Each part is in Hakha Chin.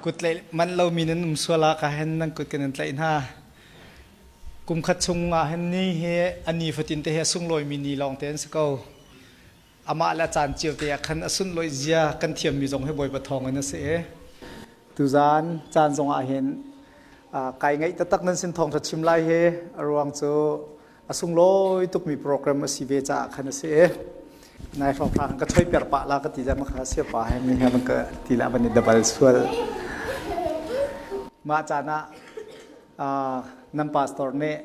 Kut tlaih manh lomi nan um sual ah ka hen nan kut kan in tlaih hna. Kum khat chung ah hin ni hi a ni fatin te hi a sunglawimi ni lawng te an si ko. Amah le a caan cio te ah khan a sunlawih zia kan thiammi zong hi Bawipa thawng in a si i tuzaan caan zong ah hin kai ngaih taktak nan sin thawngṭha chim lai hi a ruang cu a sunglawi tukmi program a si ve caah khan a si i nai hrawnghrang ka choi per pah la ka ti le makha sia pa he mi he van ka ti la van i dabal sual mah caan ah nan pastor nih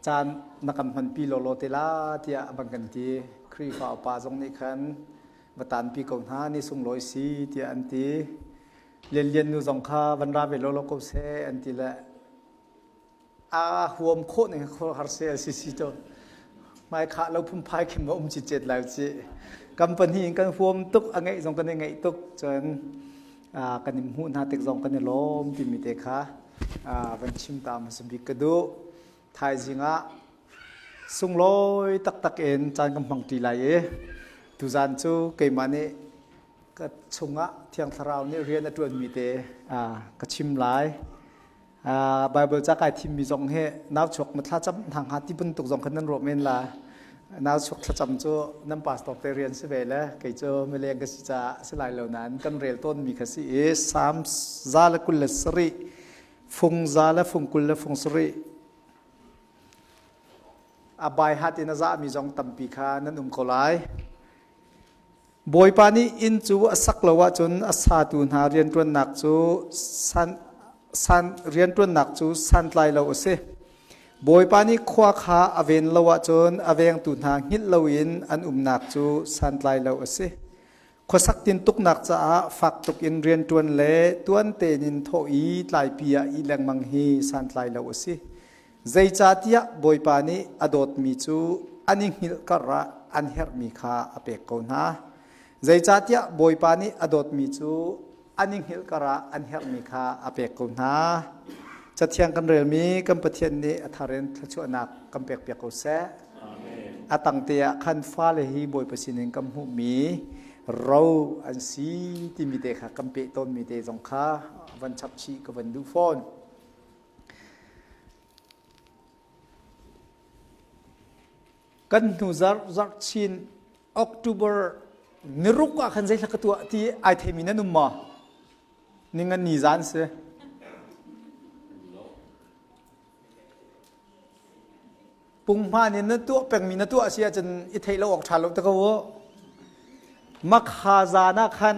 caan na kan hmanpi lawlaw te la tiah van kan ti. Khrihfa upa zong nih khan va tanpi ko hna ni sunglawi si tiah an ti. Lianlian nu zong kha van ra ve lawlaw ko seh an ti le a huam khawh ning har se LCC to mai kha lo phunphai khin ma um chi chet lai chi. Kan pahnih in kan huam tuk a ngeih zong kan i ngeih tuk cun kan in hmuh hna tik zong kan i lawm timi te kha van chim ta hmasa bik ka duh. Thaizing ah sunglawi taktak in caan kan hmang ṭi lai i tuzaan cu keimah nih ka chungah Thiang Thlarau nih rian a ṭuanmi te ka chim lai. Bible ca kai thimmi zong hi nau chuak ma thlacam hna hnga ti bantuk zong khan nan ruah men la. Nau chuak thlacam cu nan pastor te rian si ve le kei cu mileng ka si caah si lai lo nain kan rel tawnmi kha si i Psalm 127 fung za le fung 20 le fung sarih a bai hat in a zahmi zong tampi kha nan um ko lai. Bawipa nih inn cu a sak lo ahcun a satu hna rianṭuannak cu san, san, rianṭuannak cu santlai lo a si. Bawipa nih khua kha a ven lo ahcun a vengtu hna hngilh loin an umnak cu santlai lo a si. Khuasak tintuknak caah fak tuk in rianṭuan le tuan tein in thawh i tlaipi ah ih lengmang hi santlai lo a si. Zeicahtiah Bawipa nih a dawtmi cu an i hngilh kar ah an herhmi kha a pek ko hna. Zeicahtiah Bawipa nih a dawtmi cu an i hngilh kar ah an herhmi kha a pek ko hna. Cathiang kan relmi kan Pathian nih a thar in thluachuahnak kan pekpiak ko seh. A tangte ah khan fale hi Bawipa sinin kan hmuhmi ro an si timi te kha kan peh tawnmi te zong kha van chap chih ka van duh fawn. Kan hnu zarh zarh chin October niruk ah khan zeithla ka tuah ti ai theimi nan um maw? Ningan ni zan si. Punghman in na tuah pengmi na tuah si ahcun i theih lo awk ṭha lo te ko u. Makha zan ah khan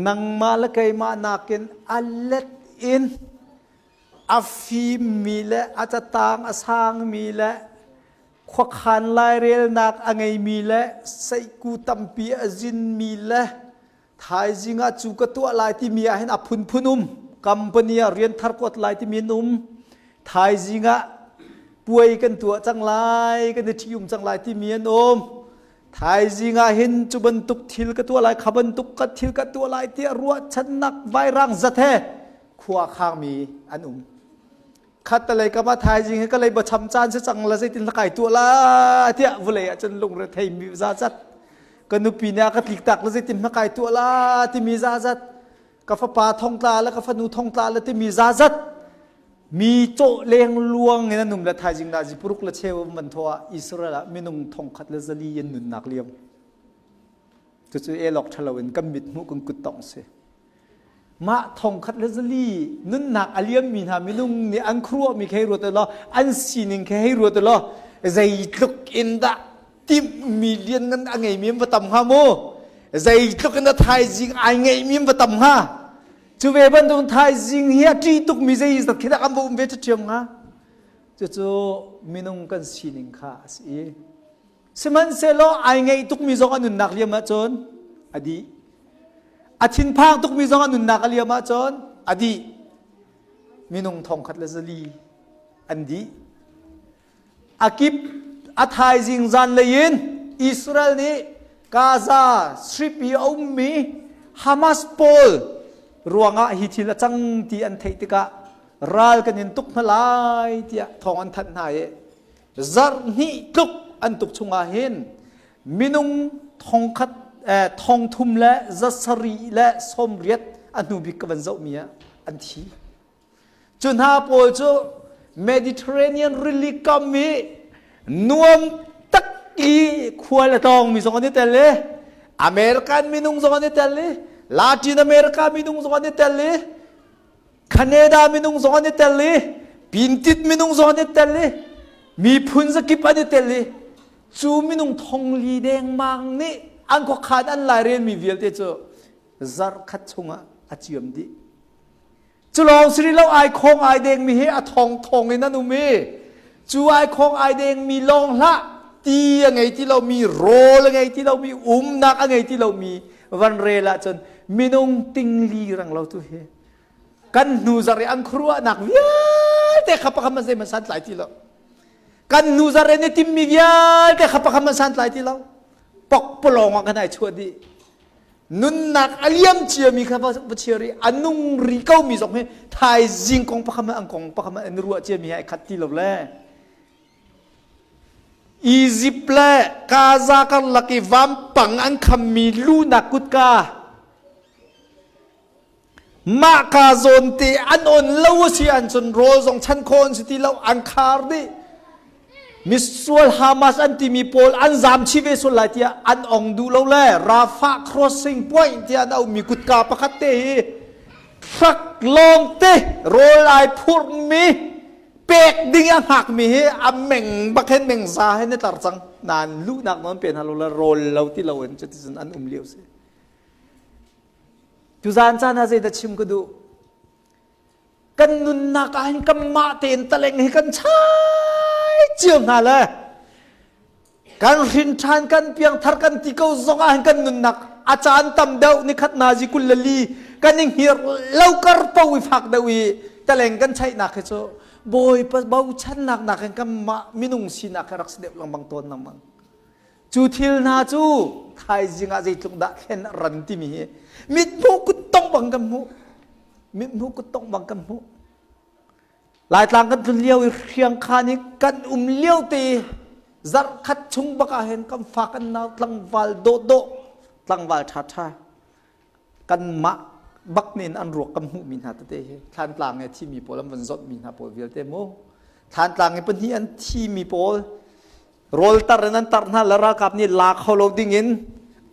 nangmah le keimah nakin a let in a fimmi le a catang a sangmi le khuakhan lairelnak a ngeimi le seihku tampi a zinmi le thaizing ah cu ka tuah lai timi ah hin a phunphun um. Company ah rian thar kuat lai timi an um. Thaizing ah puai kan tuah cang lai, kan i ṭhium cang lai timi an um. Thaizing ah hin cu bantuk thil ka tuah lai, kha bantuk ka thil ka tuah lai tiah ruahchannak vairang zat he khua khangmi an um. Khattalei kam ah thaizing hi ka lei bacham caan si cang la zeitin kai tuah la tiah vulei ah cun lungre theimi za zat. Ka nupi nih a ka tlik tak la zeitin hma kai tuah la timi za zat. Ka fapa thongtla le ka fanu thongtla le timi za zat. Mi cawh leng luang in an um le thaizing nazi puruk le cheu man thaw ah Israel ah minung thongkhat le zali in nunnak liam. Cucu elok ṭhalo in kan mit hmuh kan kut tong si. Mah thongkhat le zali nunnak a liammi hna minung nih an khuaruahmi kha hei ruat law an sining kha hei ruat law zeitluk in dah timhmi lianngan a ngeimi an va tam hnga mu? Zeitluk in dah thaizing ai ngeihmi an va tam hnga? Cu ve bantuk thaizing hi a ṭih tukmi zeizat khi dah kan va um ve ṭhiam hnga? Cucu minung kan sining kha a si i sihmanhsehlaw ai ngeih tukmi zong a nunnak liam ahcun a dih. A thinphang tukmi zong a nunnak a liam ahcun a dih. Minung thongkhat le zali an dih. A kip a thaizing zanlei in Israel nih Gaza Strip i a ummi Hamas pawl ruangah hi thil a cang ti an theih tikah ral kan in tuk hna lai tiah thawng an thanh hna i zarh hnih tluk an tuk chungah hin minung thongkhat thongthum le zasarih le sawmriat A hnu bik ka van zohmi ah an thi. Cu hna pawl cu Mediterranean rili kam i nuam tak i khual a tlawngmi zong an i tel i American minung zong an i tel i Latin America minung zong an i tel i Canada minung zong an i tel i Pintit minung zong an i tel i miphun zakip an i tel i cu minung thongli dengmang nih an khuakhan an lairelmi vialte cu zarh khat chungah a ciam dih. Cu lawng si rih lo ai khong ai dengmi hi a thong thong in an um i cu ai khong ai dengmi lawng hlah ti a ngei ti lomi rawl a ngei ti lomi umnak a ngei ti lomi van rel ahcun minung tingli rang lo tu hi kan hnu zarh i an khuaruahnak vialte kha pakhat man zeihmanh santlai ti lo kan hnu zarh i timmi vialte kha pakhat man santlai ti lo pokpalawng ah kan ai chuah dih nunnak a liam ciami kha va chia rih a nung ri ko mi zong hi thaizing kong pakhat an kong pakhat an ruah ciami hi ai khat ti lo le Egypt le Gaza karlak i vampang an khammi lunak kutka mah ka zawn te an on lo a si an cun rawl zong chan khawh an si ti lo an khar dih misual Hamas an timi pawl an zam chih ve sual lai tiah an ong duh lo le Rafah crossing point tiah an auhmi kutka pakhat te hi truck lawng te rawl ai phurhmi pek ding a hngakmi hi a meng bak hen meng za hen i tlar cang nan luhnak non pe hna lo le rawl lo ti lo in cuticun an um lio si tuzan caan ah zeidah chim ka duh Kan nunnak ah hin kanmah tein taleng hi kan chai cio hna le kan hrin ṭhan kan piangthar kan ti ko zong ah hin kan nunnak a caan tam deuh nikhat nazi 22 kan i hngir lo kar po i fak deuh i taleng kan chaihnak hi cu Bawipa bochannak nakin kanmah minung sinak hi rak si deuh lengmang tawn lengmang. Cu thil hna cu thaizing ah zeitluk dah thlen a ran timi hi mithmuh kuttong bang kan hmuh. Mithmuh kuttong bang kan hmuh. Laitlang kan tlun lio i hriangkhan i kan um lio te zarh khat chung bak ah hin kan fa kan nau tlangval dawhdawh tlangval ṭhaṭha kanmah bak nin an ruak kan hmuhmi hna tete hi Thlantlang i thimi pawl an van zawtmi hna pawl vialte mu Thlantlang i pahnih an thimi pawl Rawltar in an tar hna le ralkap nih la kho lo ding in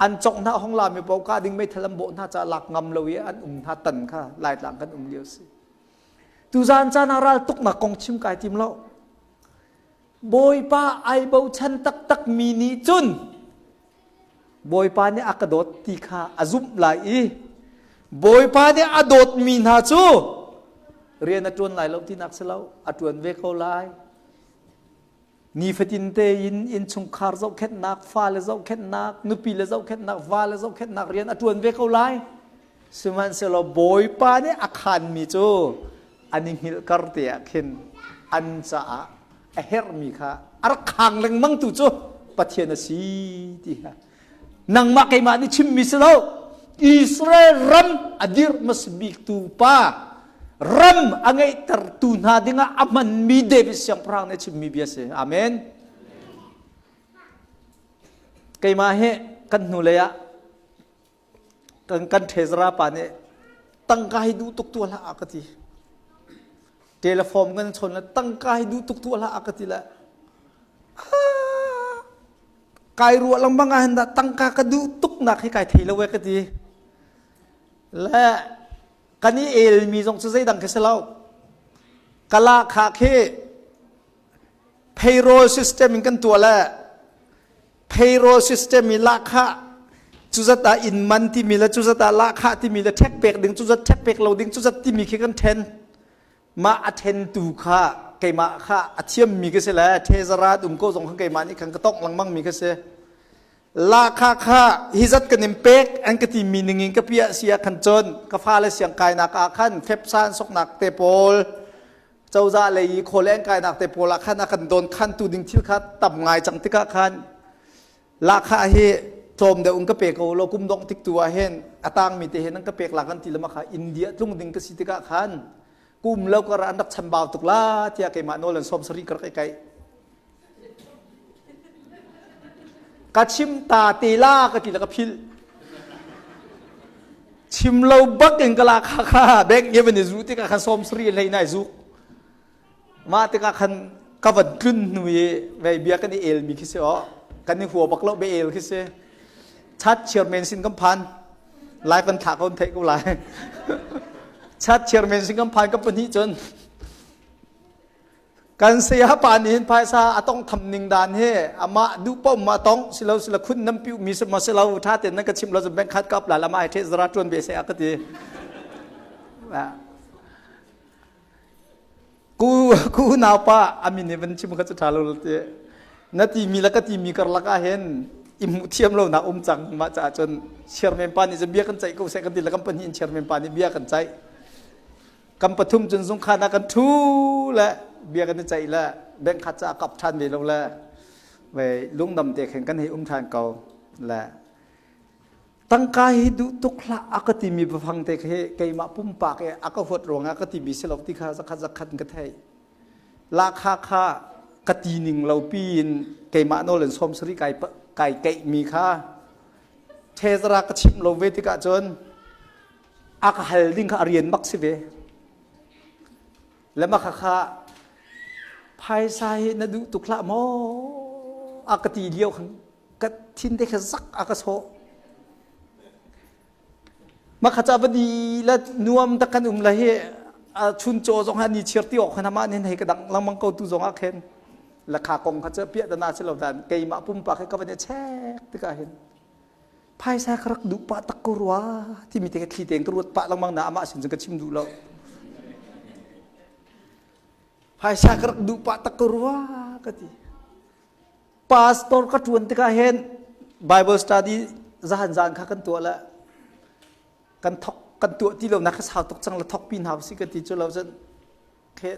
an congh hna hong la mi paoh kah ding meithal an bawh hna caah lak ngam lo i an um hna tan kha Laitlang kan um lio si. Tuzaan caan ah ral tuknak kong chim kai tim lo. Bawipa ai bochan taktak mi nih cun Bawipa nih a ka dawt ti kha a zumh lai i Bawipa nih a dawt mi hna cu rian a ṭuan lai lo tinak si lo a ṭuan ve ko lai. Nifatin tein innchungkhar zohkhenhnak, fale zohkhenhnak, nupile zohkhenhnak, vale zohkhenhnak rian a ṭuan ve ko lai. Sihmanhsehlaw Bawipa nih a khaanmi cu an i hngilhkar te ah khin an caah a herhmi kha a rak khang lengmangtu cu Pathian a si ti kha nangmah keimah nih chimmi si lo Israel ram a dirh hmasa biktu pa ram a ngeihtertu hna dingah a hmanmi David siangpahrang nih a chimmi bia si amen keimah hi kan hnulei ah kan kan ṭhezara pa nih tangka hi duh tuk tu hlah a ka ti telephone kan chawn le tangka hi duh tuk tu hlah a ka ti le Kai ruah lengmang ah hin dah tangka ka duh tuk nak hi kai thei lo e ka ti. Le kan i elmi zong cu zeidang khi si lo. Kala kha khi payroll system in kan tuah le payroll system i lahkhah cuzat ah inn man timi le cuzat ah lahkhah timi le ṭhek pek ding cuzat ṭhek pek lo ding cuzat timi khi kan ṭhen. Mah a ṭhentu kha keimah kha a thiammi ka si le ṭhezarat um ko zong khan keimah nih khan ka tongh lengmang mi ka si. Lahkhah kha hi zat kan in pek an ka timi ning in ka piah si ah khan cun ka fale siang kainak ah khan fepsa an soknak te pawl cozah lei i khawle an kainak te pawl ah khan a kan dawn khantu ding thil kha tam ngai cang tikah khan Lahkhah hi tlawm deuh in ka pe ko law kum dongh tik tu ah hin a tangmi te hin an ka pek la kan ti lama kha India tlung ding ka si tikah khan kum lo kar an rak chambau tuk la tiah keimah nawl an sawm sari ka rak i kaih ka chim ta te la ka ti la ka philh. Chim lo bak in ka la kha kha bank nge van i zu tikah khan 70 hlei nai zuk. Mah tikah khan ka van tlun hnu i vei bia kan i el mi khi si aw. Kan i hua bak lo be el khi si. Chat chairman sin kan phan. Lai kan thlah ko theih ko lai. Chat chairman sin kan phan ka pahnih cun Kan saya pa nih hin phaisa a tong tham ning dan hi amah duh paoh ma tong silo sila khun nam piu mi ma silo tha ten nan ka chim lo bank khat kap la lama ai the zara tuan be se a ka ti. Ku ku nau pa amin ni van chim kha chu tha lo te na ti mi la ka ti mi karlak ah hin i hmuh thiam lo nak um cang ma cha cun chairman pa nih bia kan ceih ko se kan ti la kan pahnih in chairman pa nih bia kan ceih. Kan pathum cun zungkhan ah kan ṭhu le bia kan i ceih le bank khat cu a kap ṭhan ve lo le ve lungdam te khin kan hei um ṭhan ko le tangka hi duh tuk hlah a ka timi biafang te khi keimah pumpak i a ka huat ruangah ka timi si lo ti kha zakhat zakhat in ka theih. Lahkhah kha ka ti ning lo piin keimah nawl in 70 kai kai keihmi kha thezara ka chimh lo ve tikah cun a ka hal ding kha a rian bak si ve. Le mah kha phaisa hi na duh tuk hlah maw a ka ti lio khan ka thin te kha zak a ka sawh. Mah kha ca va di le nuam tak kan um le hi a chun caw zong ha ni chiar ti awk khan amah nih hei ka dang lengmang ko tu zong ah khin la kha kong kha cu piah dana si lo dan keimah pumpak he ka van i check tikah hin phaisa ka rak duh pah tak ko rua timi te ka thli tein ka ruat pah lengmang na amah sin cun ka chim duh lo. Phaisa ka rak duh pah tak ko rua ka ti. Pastor ka ṭuan tikah hin Bible study zahan zan kha kan tuah le kan thok kan tuah ti lo nak ka sau tuk cang le thok pi hna si ka ti cu lo cun Khe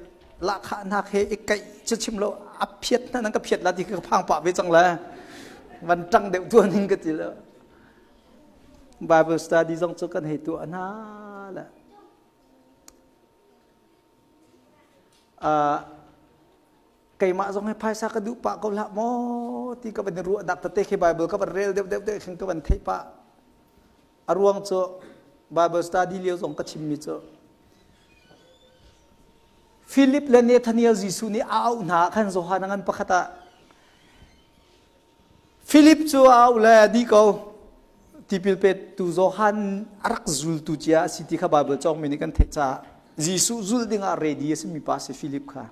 lahkhahnak he i kaih cu chim lo a phiat hna nan ka phiat la ti ka phang pah ve cang le van ṭang deuh tuan in ka ti lo. Bible study zong cu kan hei tuah hna le uh, keimah zong he phaisa ka duh pah ko hlah maw ti ka van i ruah dak tete khi Bible ka van rel deuh deuh deuh khin ka van theih pah. A ruang cu Bible study lio zong ka chimmi cu Philip le Nathaniel Jesuh nih a auh hna khan Johan a ngan pakhat ah Philip cu a auh le di ko tipil petu Johan a rak zultu cia a si ti kha Bible cawngmi nih kan theih caah Jesuh zulh dingah ready a simi pa si Philip kha.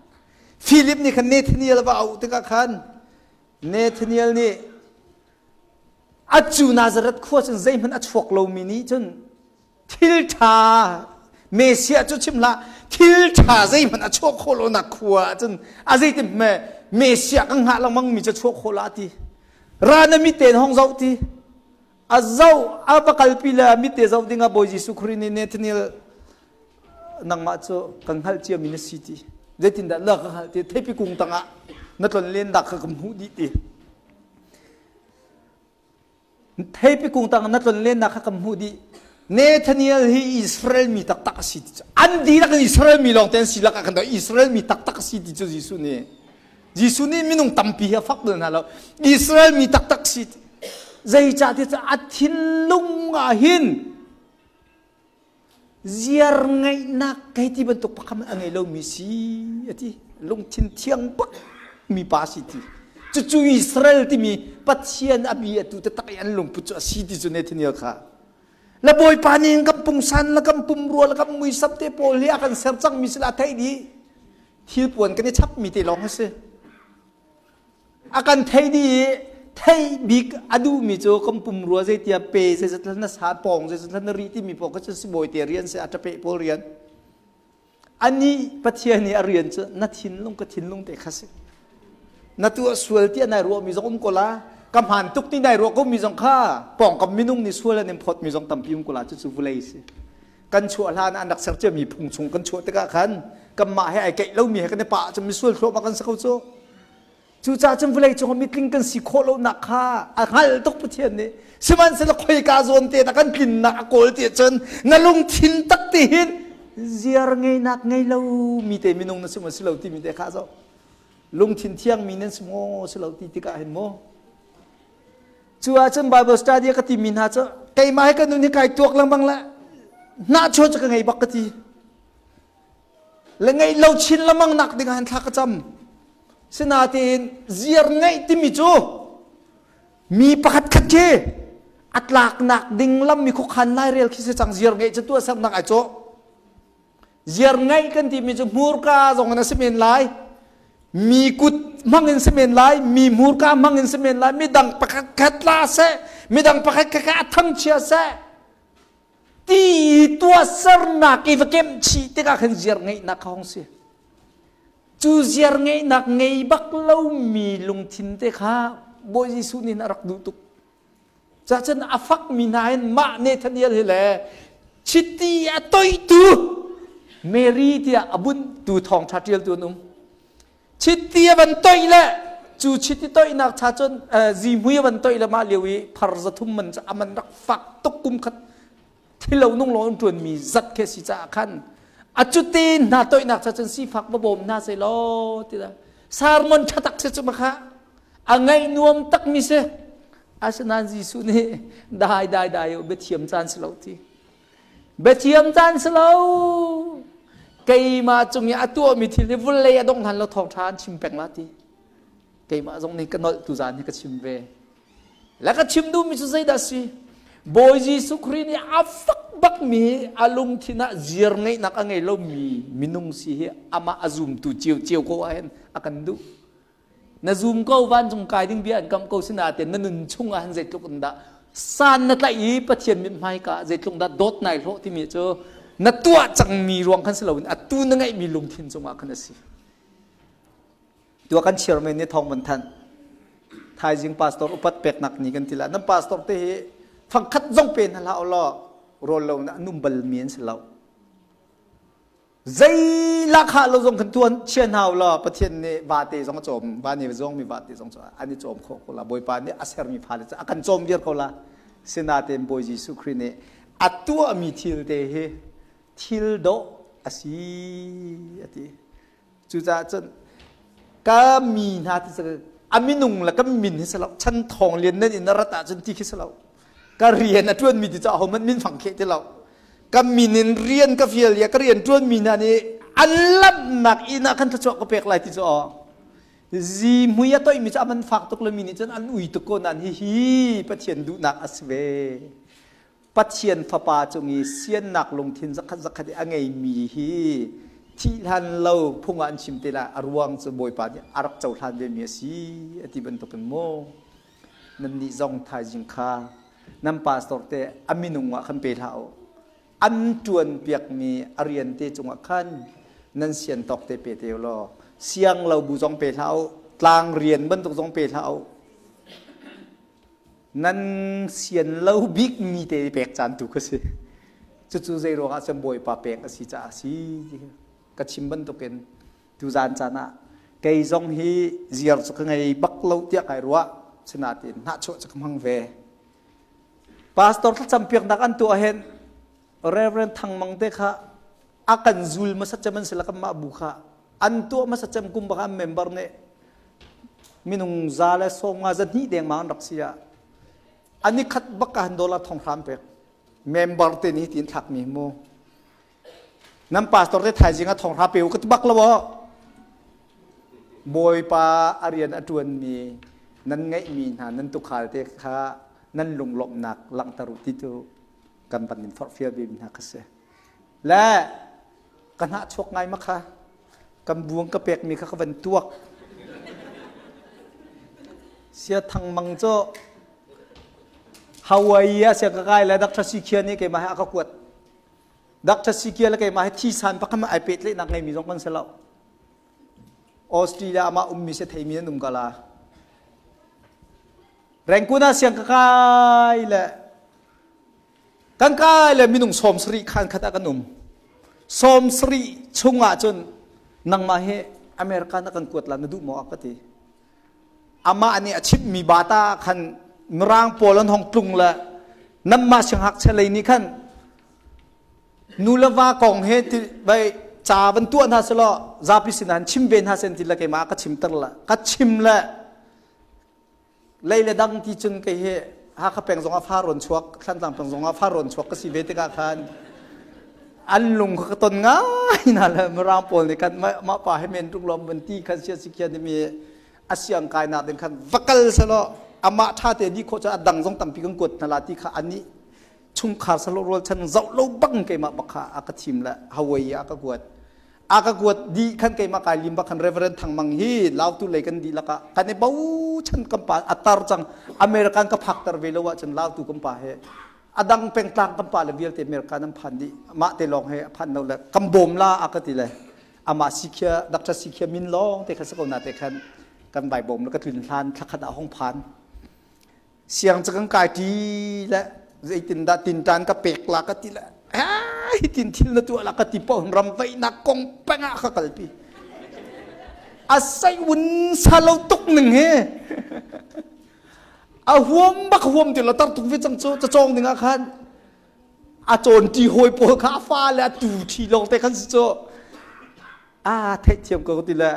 Philip nih khan Nathaniel va auh tikah khan Nathaniel nih A cu Nazareth khua cun zeihmanh a chuak lomi nih cun thil ṭha Messiah cu chim hlah thil ṭha zeihmanh a chuah khawh lonak khua ah cun a zeitin hme Messiah kan hngah lengmang mi cu chuah khawh la ti ra na mit tein hong zoh ti a zoh a va kalpi le mit te zoh dingah Bawi Jesuh Khrih nih Nathaniel nangmah cu kan hngalh ciami na si ti zeitindah na ka hngalh ti theipi kung tangah na tlon len dak kha ka hmuh dih ti Theipi kung tang na tlon lennak kha kan hmuh dih. Nathaniel hi Israel mi taktak a si ti cu an dihlak in Israel mi lawng te an si lakah kan Israel mi taktak a si ti cu Jesuh nih Jesuh nih minung tampi hi a fak bal hna lo. Israel mi taktak si zeicah ti cu a thinlung ah hin Ziar ngeihnak kei ti bantuk pakhat a ngei lomi si a ti. Lungthin thiang bak mi pa si ti. Cucu Israel timi Pathian a bi atu taktak i an lungput cu a si ti cu Nathaniel kha. La Bawipa nih kan pungsan la kan pumrua la kan muisam te pawl hi a kan ser cangmi si la theih dih. Thilpuan kan i chapmi te lawng a si. A kan thei dih i theih bik a duhmi cu kan pumrua zeitia pe zeizat na sa pawng zeizat na ri timi pawl kha cu sibawi te rian si a ṭapeh pawl rian. Anih Pathian nih a rian cu na thinlung ka thinlung te kha si. Na tuah sual tiah nai ruahmi zong um ko la. Ka hmaan tuk ti nai ruah ko mi zong kha pawngkam minung nih sual an in phawt mi zong tampi um ko la cucu vulei si. Kan chuah hlan an rak ser ciami phung chung kan chuah tikah khan kanmah he ai keih lomi he kan i pah ahcun misual thluahmah kan si ko cu. Cucaah cun vawlei cung ah mitling kan si khawh lonak kha a hngalh tuk Pathian nih. Sihmanhsehlaw khoika zawn te dah kan tlinnak a kawl ti ahcun na lungthin tak ti hin ziar ngeinak ngei lo mi te minung na si maw si lo timi te kha zoh. Lungthin thiang mi nan si maw si lo ti tikah hin maw. Cu ahcun Bible study ka timi hna cu keimah he ka nun hi kai tuak lengmang le. Hnahchuah cu ka ngei bak ka ti. Le ngeih lo chin lamang nak ding ah hin thla ka cam. Sinain ziar ngeih timi cu mi pakhat khat khi a tlaknak ding lam mi khuakhan lairel khi si cang. Ziar ngeih cu tuahsernak ai cawh. Ziar ngeih kan timi cu hmurka zong in a si men lai, mi kut hmang in si men lai, mi hmurka hmang in si men lai, midang pakhat khat tla seh, midang pakhat khat a thangchia seh ti tuahsernak i va kemh chih tikah khan ziar ngeihnak kha hong si. Cu ziar ngeihnak ngei bak lomi lungthin te kha Bawi Jesuh nih a rak duh tuk. Cacun a fakmi hna hin mah Nathaniel hi le chiti a toihtu Mary tiah a bunhtu thawngṭha ṭialtu an um. Chiti a van toih le cu chiti toihnak cha cun zihmui a van toih le mah lio i phar 300 man cu a man rak fak tuk, kum khat thilo nung lawng in ṭuanmi zat khi a si caah khan a cute hna toihnak cha cun sifak va bawm hna seh law ti dah sermon ṭha tak si cu makha a ngaih nuam takmi si. Asinain Jesuh nih dai dai dai u, biathiam caan si lo ti, biathiam caan si lo, keimah cung i a tuahmi thil hi vulei a dongh hlan lo thawngṭha an chim peng la ti. Keimah zong nih ka nolh tu zan hi ka chim ve le ka chim duhmi cu zeidah si? Bawi Jesuh Khrih nih a fak bakmi a lungthin ah ziar ngeihnak a ngei lomi minung si hi amah a zumtu cio cio ko ah hin a kan duh. Na zum ko, vancung kai ding bia an kam ko, sinain na nun chung ah hin zeitluk in dah san na tlaih i Pathian mithmai ka zeitluk dah dawt nai hlawh timi cu na tuah cangmi ruang khan si loin atu na ngeihmi lungthin cungah khan a si. Tua kan chairman nih thawng van thanh. Thaizing pastor upat peknak ni kan ti la. Nan pastor te hi fangkhat zong pe hna hlah law rawl lo na an um bal mi an si lo. Zei lakha lo zong kan tuan chia hna law Pathian nih vate zong a cawm, va nih zong mi vate zong an i cawm khawh ko la. Bawipa nih a sermi fale cu a kan cawm viar ko la. Sinain Bawi Jesuh Khrih nih a tuahmi thil te hi thil dawh a si a ti. Cucaah cun ka mi hna ti a minung le ka min hi si lo, chan thawng lian nan in rat ahcun ti khi si lo, ka rian a ṭuanmi ti cu ahohmanh min fang kheh ti lo, ka min in rian ka fial i ka rian ṭuanmi hna nih an lamhnak inn ah khan thluachuah ka pek lai ti cu aw zihmui a toihmi cu a man fak tuk lomi nih cun an ui tuk ko nain hihi Pathian duhnak a si ve. Pathian Fapa cung i siannak lungthin zakhat zakhat i a ngeimi hi thih hlan lo phung ah an chim te lai, a ruang cu Bawipa nih a rak cohlan vemi a si a ti bantukin maw nannih zong thaizing kha nan pastor te a minung ah khan pe hlah u, an ṭuan piakmi a rian te cungah khan nan sian tawk te pe te u law siang lo bu zong pe hlah u, tlang rian bantuk zong pe hlah u, nan sian lo bik mi te pek caan tu kha si. Cucu zei ruangah cun Bawipa pek a si caah a si. Ka chim bantukin tuzaan caan ah kei zong hi ziar cu ka ngei bak lo tiah kai ruah, sinain hnahchuah cu ka hmang ve. Pastor thlacam piaknak an tuah hin Reverend Thang Mang te kha a kan zul hmasa cem an si la, kanmah bu kha an tuah hmasa cem kum bak an member nih minung 152 dengmang an rak si ah ani khat bak ka han dollar thong hram pek member te nih tin thlak mi mu. Nan pastor te thaizing a thong hra pe u ka ti bak lo. Bawipa a rian a tuan mi nan ngeih mi hna nan tukhal te kha nan lunglawmhnak langhter u ti tu kan van in forhfial ve mi hna kha si. Le ka hnah chuak ngai ma kha kan buang ka pek mi kha ka van tuak sia thang mang cu Hawaii ah sia ka kai le Dr. Sikia nih keimah he a ka kuat. Dr. Sikia le keimah he thi san pakhat ai pehtlaihnak ngeimi zong kan si lo. Australia amah ummi si theimi an um kala. Rangoon ah siang ka kai le kan kai le minung 70 khan khat ah kan um. 70 chungah cun nangmah hi America na kan kuat la na duh maw a ka ti. Amah nih a chimhmi bata khan Mirang pawl an hong tlung le nanmah siangngakchia lei nih khan nu le va kong he ti vai ca van tuah hna selaw zapi sinah chim ve hna sen ti le keimah ka chimter la ka chim le lei le dang ti cun kei hi Hakha peng zong ah fa rawn chuak, Thlantlang peng zong ah fa rawn chuak ka si ve tikah khan. An lung kha ka ton ngai na le Mirang pawl nih khan mah pa he men tuk lom van ti khan sia si khian mi a siang kai nak ding khan va kal selaw amah tha te di khawh cun a dang zong tampi kan kuat hna la ti kha ani chungkhar salo rual chan zoh lo bang keimah bak kha a ka thim le Hawaii ah ka kuat. A ka kuat dih khan keimah kai lim bak khan Reverend Thang Mang hi Lautu lei kan dihlak ah kan i bochan kan pa a tar cang. American ka phak ter ve lo ahcun Lautu kan pa he a dang pengtlang kan pa le vialte American an phan dih, mah te lawng he a phan lo le kan bawm la a ka ti le amah Sikhia Dr. Sikhia min lawng te kha si ko na te khan kan vai bawm le ka tlun hlan thlakhat ah hong phan. Siang cu kan kai ṭi le zeitindah tinṭan ka pek la ka ti le hi tin thil na tuah la ka ti paoh ram veihnak kong peng ah ka kalpi. A sei un sa lo tuk ning hi a huam bak huam ti lo tar tuk ve cang cu cacawng ding ah khan a cawn ṭi hawi pawl kha a fa le a tu ṭhi lawng te khan si cu a theihthiam ko ti le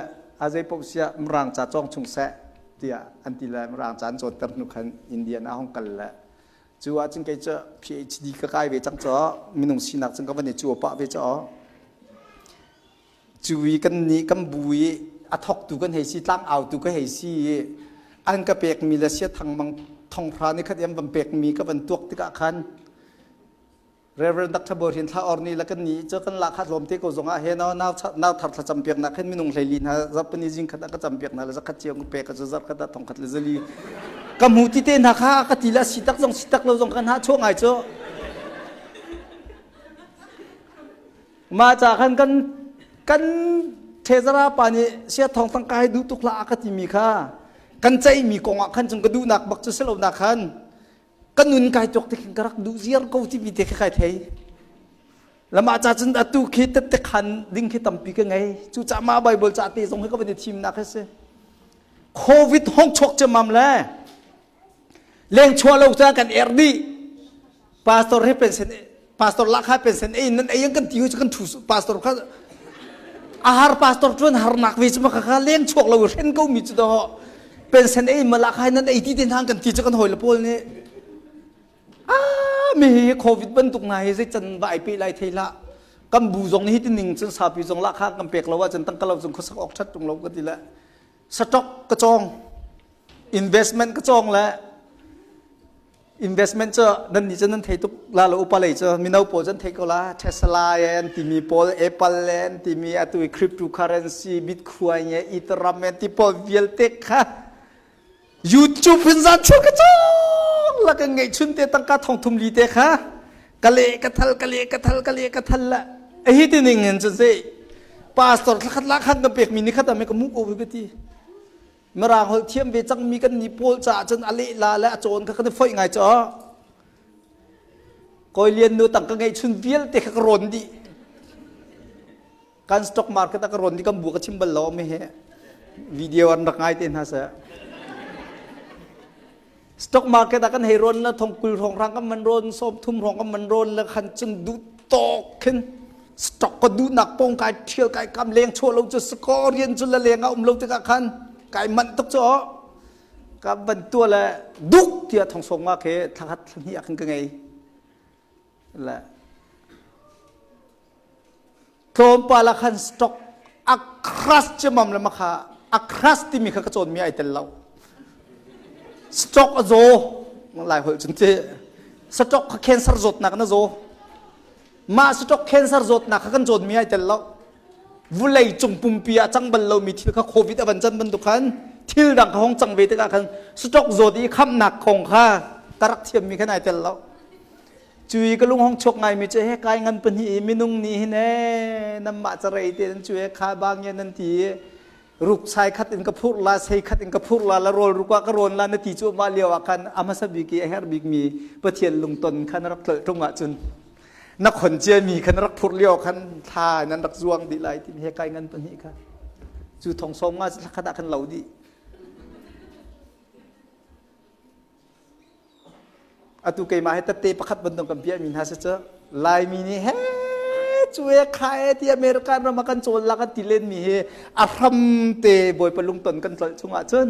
a zei paoh siah Mirang ca cawng chung seh tiah an ti le Mirang ca an cawnter hnu khan Indian ah hong kal le cu ahcun kei cu PhD ka kai ve cang caw minung sinak cun ka van i cuo pah ve caw cu i kan nih kan bu i a thawktu kan hei si tlang autu ka hei si i an ka pekmi le sia thang mang thonghra ni khat an van pekmi ka van tuak tikah khan Reverend Dr. Borin thla or ni la kan ni cu kan la khat lom te ko zong ah he nau nau nau thar thla cam piak nak khin minung hlei li hna zarpani zing khat ka cam piak na le zakhat chiang pe ka chu zar khat thong khat le zali ka mu ti te na kha ka ti la si tak zong si tak lo zong kan ha chuak ngai chu ma cha khan kan kan thezara pa nih sia thong tang kai du tuk la ka ti mi kha kan chei mi kong ah khan chung ka du nak bak chu selo na khan Ka nun kai tuak te khin ka rak duh ziar ko timi te khi kai thei. Lamah ca cun atu khi tette khan ding khi tampi ka ngei. Cu ca mah Bible ca te zong hi ka van i thimnak hi si. Covid hong chuak ciammam le leng chuah lo ca kan er dih. Pastor he pension pastor lakha pension ei nan ei kan ti cu kan thu pastor kha a har pastor tuan harnak ve cu ma kha leng chuak lo hren ko mi cu do pension ei ma lakha nan ei ti te hang kan ti cu kan hoi le pawl nih a mi hi covid bantuk na hi zei can va ai pe lai thei la kan bu zong hi ti ning cun sapi zong lakha kan pek lo ah cun tangka lo cun khuasak ok that tung lo ka ti le stock ka cawng investment ka cawng le Investment cu nan nih cun nan thei tuk la lo, upa lei cu mino pawl cun thei ko la. Tesla an timi pawl, Apple an timi, atu i cryptocurrency, Bitcoin e Ethereum an ti pawl vialte kha YouTube in zan chuak ka cawng la kan ngeih chun te tangka thong thum li te kha ka le ka thal ka le ka thal ka le ka thal la hi ti ning in cun sei pastor thlakhat la khan ka pek mi ni khat ame ka mu ko ka ti. Mirang holh thiam ve cangmi kan ni pawl caah cun a lehla le a cawn kha kan i foih ngai caw. Kawi Lian nu tang ka ngeih chun vialte kha ka rawn dih. Kan stock market ah ka rawn dih, kan bu ka chim bal lo mi he. Video an rak ngai te hna seh. Stock market ah kan hei rawn la thong kul hrawng rang kan man rawn sawm thum hrawng kan man rawn la khan cun duh tawk khin stock ka duhnak pong kai thial kai kam leng chuah lo cu sako rian cu la leng ah um lo tikah khan kai manh tuk cu ka van tua le duk tiah thong sawm nga khi thlakhat thlahnih ah khan ka ngei le Tlawmpal ah khan stock a crash ciamam le makha a crash timi kha ka cawnmi ai tel lo. Stock a zaw lai holh cun ti stock kha cancer zawtnak na zaw. Mah stock cancer zawtnak kha kan cawnmi ai tel lo. Vulei cung pumpi ah cang bal lomi thil kha COVID a van can bantuk khan thil dang kha hong cang ve tikah khan stock zawt i khamnak kong kha ka rak thiammi khan ai tel lo. Cui ka lung hong chuak ngaimi cu he kai ngan pahnih i minung nih hin ee nanmah carei te nan cu he kha bang nan ti i ruk sai khat in ka phurh la sei khat in ka phurh la la rawl ruk ah ka rawn la na ti cu mah lio ah khan a hmasa bik i a herh bik mi Pathian lungton kha na rak tlolh ṭung ahcun na khon cia mi kha na rak phurh lio khan thla nan rak zuang dih lai timi he kai ngan pahnih kha cu thong sawm nga khat ah khan lo dih. Atu keimah he tette pakhat bantuk kan piahmi hna si cu Laimi nih he cu e kha e ti American ram ah kan cawl la kan ti lenmi hi a hram te Bawipa lungton kan tlolh chungah cun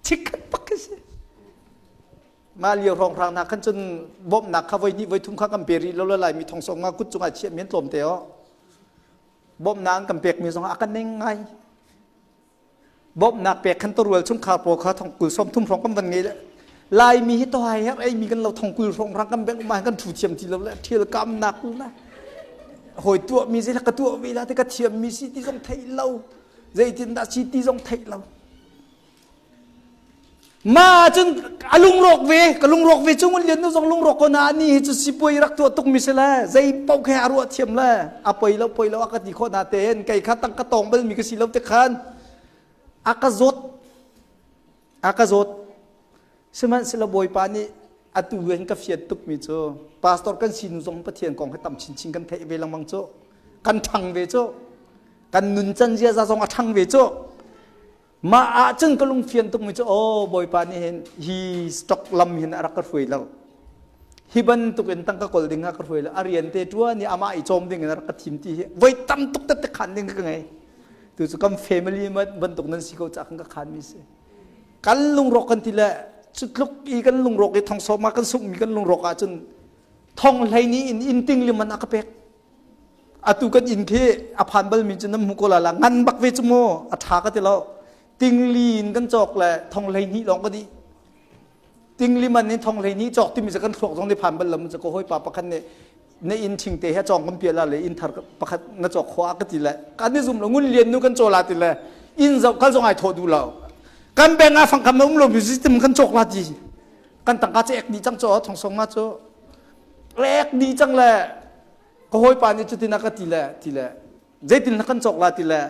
chikkhat bak khi si. Mah lio hrawnghrang hna khan cun bawmhnak kha voi hnih voi thum kha kan pe rih lo le Laimi thong sawm nga kut cungah chiah mi an tlawm te aw. Bawmhnak an kan pekmi zong a kan neng ngai. Bawmhnak pek khan tarual chungkhar pawl kha thong kul sawm thum hrawng kan van ngei le Laimi hi to hai her ei mi kan lo thong kul hrawng rang kan beng ma kan thu thiam ti lo le thial kam nak la hoi tuah mi zei ka tuah ve la te ka thiam mi si ti zong thei lo zeitin dah si ti zong thei lo Ma cun a lungrawk ve ka lungrawk ve chung lian nu zong lungrawk ko na ni hi cu sipuai rak tuah tuk mi si le zei paoh khe a ruah thiam le a poi lo poi lo a ka ti khawh na tein kei kha tang ka tong bal mi ka si lo te khan a ka zawt a ka zawt sihmanhsehlaw bawipa nih atu hin ka fiat tuk mi cu pastor kan sinu zong pathian kong hi tam chinchin kan theih ve lengmang cu kan ṭhang ve cu kan nun can ziaza zong a ṭhang ve cu Mah ah cun ka lungfian tukmi cu aw Bawipa nih hin hi stock lam hin a rak ka hruai lo. Hi bantuk in tangka kawl ding ah ka hruai lo. A rian te ṭuan i amah i cawm ding in a rak ka thim ti hi voi tam tuk tette khan ding ka ngei. Tu cu kan family bantuk nan si ko caah kan ka khan mi si. Kan lungrawk kan ti le cu tluk i kan lungrawk i thong sawm ah kan sungmi kan lungrawk ahcun thong hlei ni in inn ting liman a ka pek. Atu kan inn khi a phan balmi cu nan hmu ko la la ngan bak ve cu mu a ṭha ka ti lo. Tingli in kan cawk le thong 12 lawng ka dih. Tingli man in thong 12 cawk timi cu kan thluak zong nih phan bal lo cu ka hawipa pakhat nih na inn ṭhingte he cawng kan pial la le inn thar pakhat na cawk khawh ah ka ti le kan i zum lo ngun lian nu kan caw la ti le inn zoh kal zong ai thawh duh lo. Kan bank ah fangkam a um lo mi system kan cawk la ti. Kan tangka cu ek dih cang cu thong song ma cu ek dih cang le ka hawipa nih cutin a ka ti le ti le zeitin na kan cawk la ti le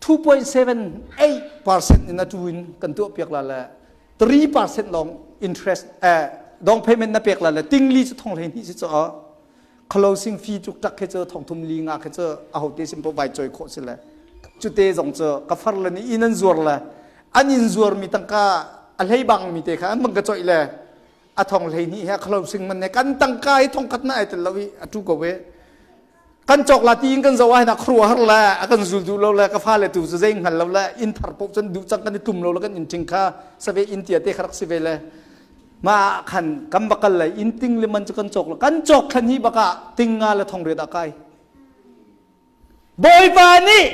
2.78% in a tu in kan tuah piak la le 3% long interest eh down payment na pek la le tingli cu thong hlei hnih si cu closing fee cuk tak khi cu thong thum li nga khi cu a hote sim po vai choi khawh si le cute zong cu ka far le ni in an zuar le an in zuar mi tangka a hlei bang mi te kha an bang ka choi le a thong 12 he closing man ne kan tangka hi thong khat na ai tel lo i a tu ko ve kan cawk la tiin kan zo ai na khru har le a kan zul du lo le ka fa le tu zu zei hngal lo le in thar pok cun du cang kan i tum lo le kan in ting kha save in tia te kharak si ve le ma khan kan bakal le in ting le man chu kan cawk lo kan cawk khan hi baka ting nga le thong riat akai Bawipa nih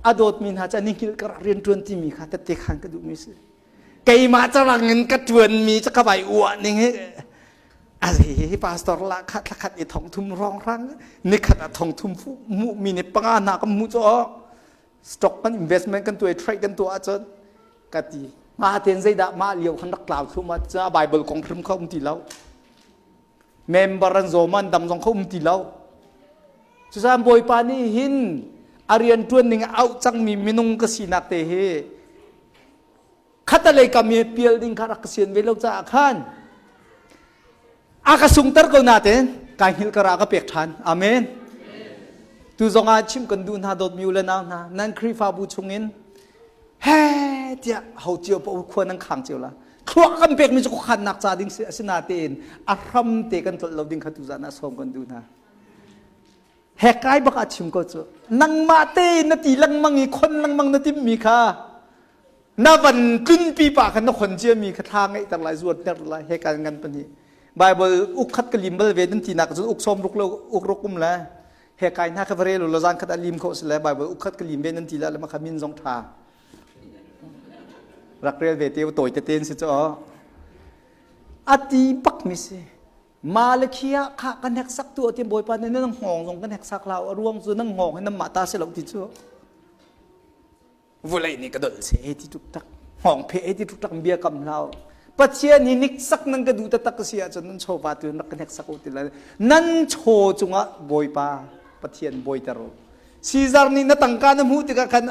a dawtmi hna cu an i hngilh kar rian ṭuan timi kha tette khan ka duhmi si. Keimah carang in ka ṭuanmi cu ka vai uah ning hi a hi pastor la khat thlakhat i thong thum rong rang nikhat a thong thum mu mi ni panga hna kan mu cu stock kan investment kan tuai trade kan tuah ahcun ka ti ma ten zeidah mah lio khan rak tlau thlu ma ca bible kong hrim kha um ti lo member an zawm an dam zong kha um ti lo cucaah bawipa nih hin a rian ṭuan ning auh cangmi minung ka sinak te hi khatalei kam i pial ding kha rak ka sian ve lo caah khan a ka sungter ko nain kai hngilh ka ra ka pek ṭhan amen tu zong ah chim kan duh hna dawtmi u le nau hna nan Khrihfabu chungin he tiah ho cio paoh khua nan khang cio la thluak kan pekmi cu khuakhannak ca ding si asinatein a hram te kan tlolh lo ding kha tuzan ah sawm kan duh hna hekai bak ah chim ko cu nangmah te na ti lengmang i khon lengmang na timmi kha na van tlunpi pa khan na khon ciami kha thla ngeihter lai zuat ter lai he kan ngan pahnih Bible uk khat ka lim bal ve nan ti nak cun uk sawm ruk lo uk ruk um le he kai hna kha va rel lo zan khat a lim kho si le Bible uk khat ka lim ve nan ti la le ma kha min zong tha Rak rel ve te tawi tete in si cu a ti bak mi si. Malakhi ah kha kan heksak tu ati Bawipa nih nan hngawng zong kan heksak lau a ruang cu nan hngawng hi nan mah ta si lo ti cu vulei nih ka dolh se ti tuk tak hngawng phe ti tuk tak bia kam hlau Pathian hi niksak nan ka duh taktak si ahcun nan chawva tu rak kan heksak u ti lai nan chaw cungah Bawipa Pathian bawiter u Caesar nih na tangka na hmuh tikah khan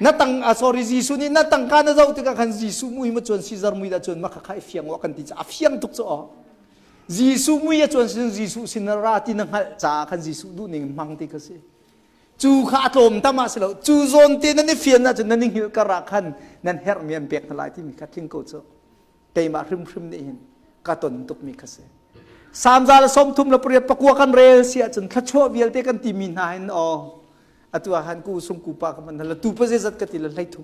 na tang ah sorry Jesuh nih na tangka na zoh tikah khan Jesuh mui ma chuan Caesar mui dah chuan ma kha kha i fiang wa kan ti a fiang tuk cu aw Jesuh mui a chuan sin Jesuh sin ra ti na hngalh caah khan Jesuh duh ning hmang ti kha si cu kha a tlawm tam ah si lo cu zawn te nan i fian ahcun nan i hngilh kar ah khan nan herhmi an pek hna lai timi kha tling ko cu keimah hrimhrim nih hin ka ton tukmi kha si Salm 138 kan rel si ahcun thluachuah vialte kan timi hna hin aw atu ah han ku sung ku pa ka man la tu pa zeizat ka ti la hlei thum.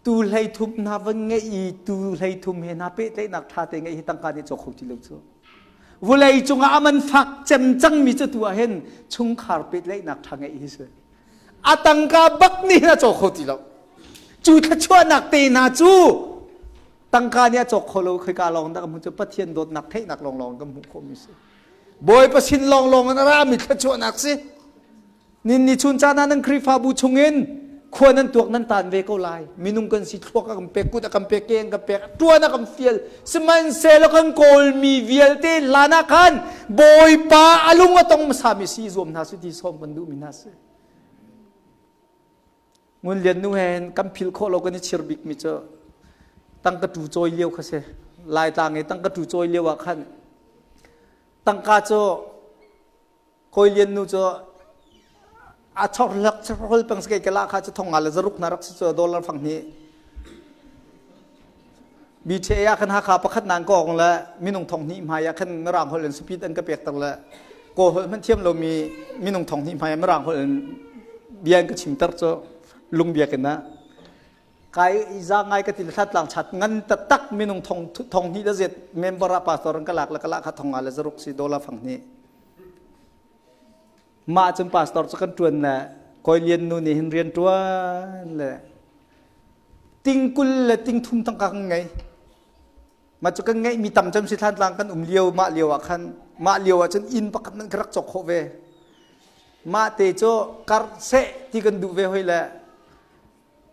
Tu hlei thum hna van ngeih i tu hlei thum he hna pehtlaihnak ṭha te ngeih hi tangka nih cawk kho ti lo cu. Vulei cungah a man fak cem cangmi cu tu ah hin chungkhar pehtlaihnak ṭha ngeih hi si. A tangka bak nih hin a cawk kho ti lo. Cu thluachuahnak te hna cu tangka nih a cawk kho lo khoika lawng dah kan hmuh cu Pathian dawtnak theihnak lawnglawng kan hmuh khawhmi si. Bawipa sin lawnglawng in a rami thluachuahnak si. Nin ni chun caan ah nan Khrihfabu chungin khua nan tuak nan tan ve ko lai. Minung kan si thluak a kan pek, kut a kan pek, ke an kan pek, tuan a kan fial. Sihmanhsehlaw kan kawlmi vialte hlan ah khan Bawipa a lung a tong hmasami si zuam hna si ti sawm kan duhmi hna si. Ngun Lian nu he kan phil khawh lo kan i chir bikmi cu tangka tu cawi lio kha si. Laitlang i tangka tu cawi lio ah khan tangka cu Kawi Lian nu cu a chorhlak chorhol peng sike kala kha cu thong nga le zaruk na rak si cu dollar fang hnih BTA ah khan Hakha pakhat nan kong le minung thong hnih hmai ah khan Mirang holh in speed an ka pek ter le Kawl holh hmanh thiam lomi minung thong hnih hmai ah Mirang holh in bia an ka chimter cu lung biakinn ah kai za ngai ka ti le thlatlang chat ngan taktak minung thong thong hnih le zet member ah pastor an ka lak le ka lak kha thong nga le zaruk si dollar fang hnih Mah cun pastor cu kan ṭuan le Kawi Lian nu nih hin rian ṭuan le ting 20 le ting 30 tangka kan ngei. Mah cu kan ngeihmi tam cem si Thlantlang kan um lio mah lio ah khan mah lio ah cun inn pakhat nan ka rak cawk khawh ve. Mah te cu kar seh ti kan duh ve hoi le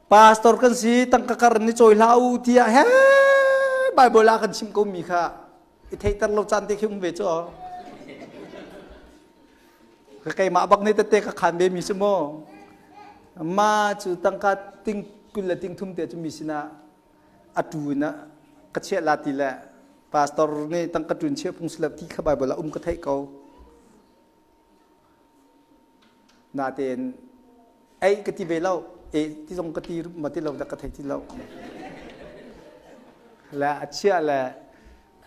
pastor kan si tangka kar ni cawi hlah u tiah he Bible ah kan chim ko mi kha i theihter lo caan te khi um ve cu ka keimah bak nih tete ka khan ve mi si mu ma cu tangka ting 20 le ting 30 te cu mi sinah a tu in ka chiah la ti le pastor nih tangka tun chia phung si lo ti kha Bible ah um ka theih ko Natein ei ka ti ve lo e ti zong ka ti ma ti lo dah ka thei ti lo le a chia le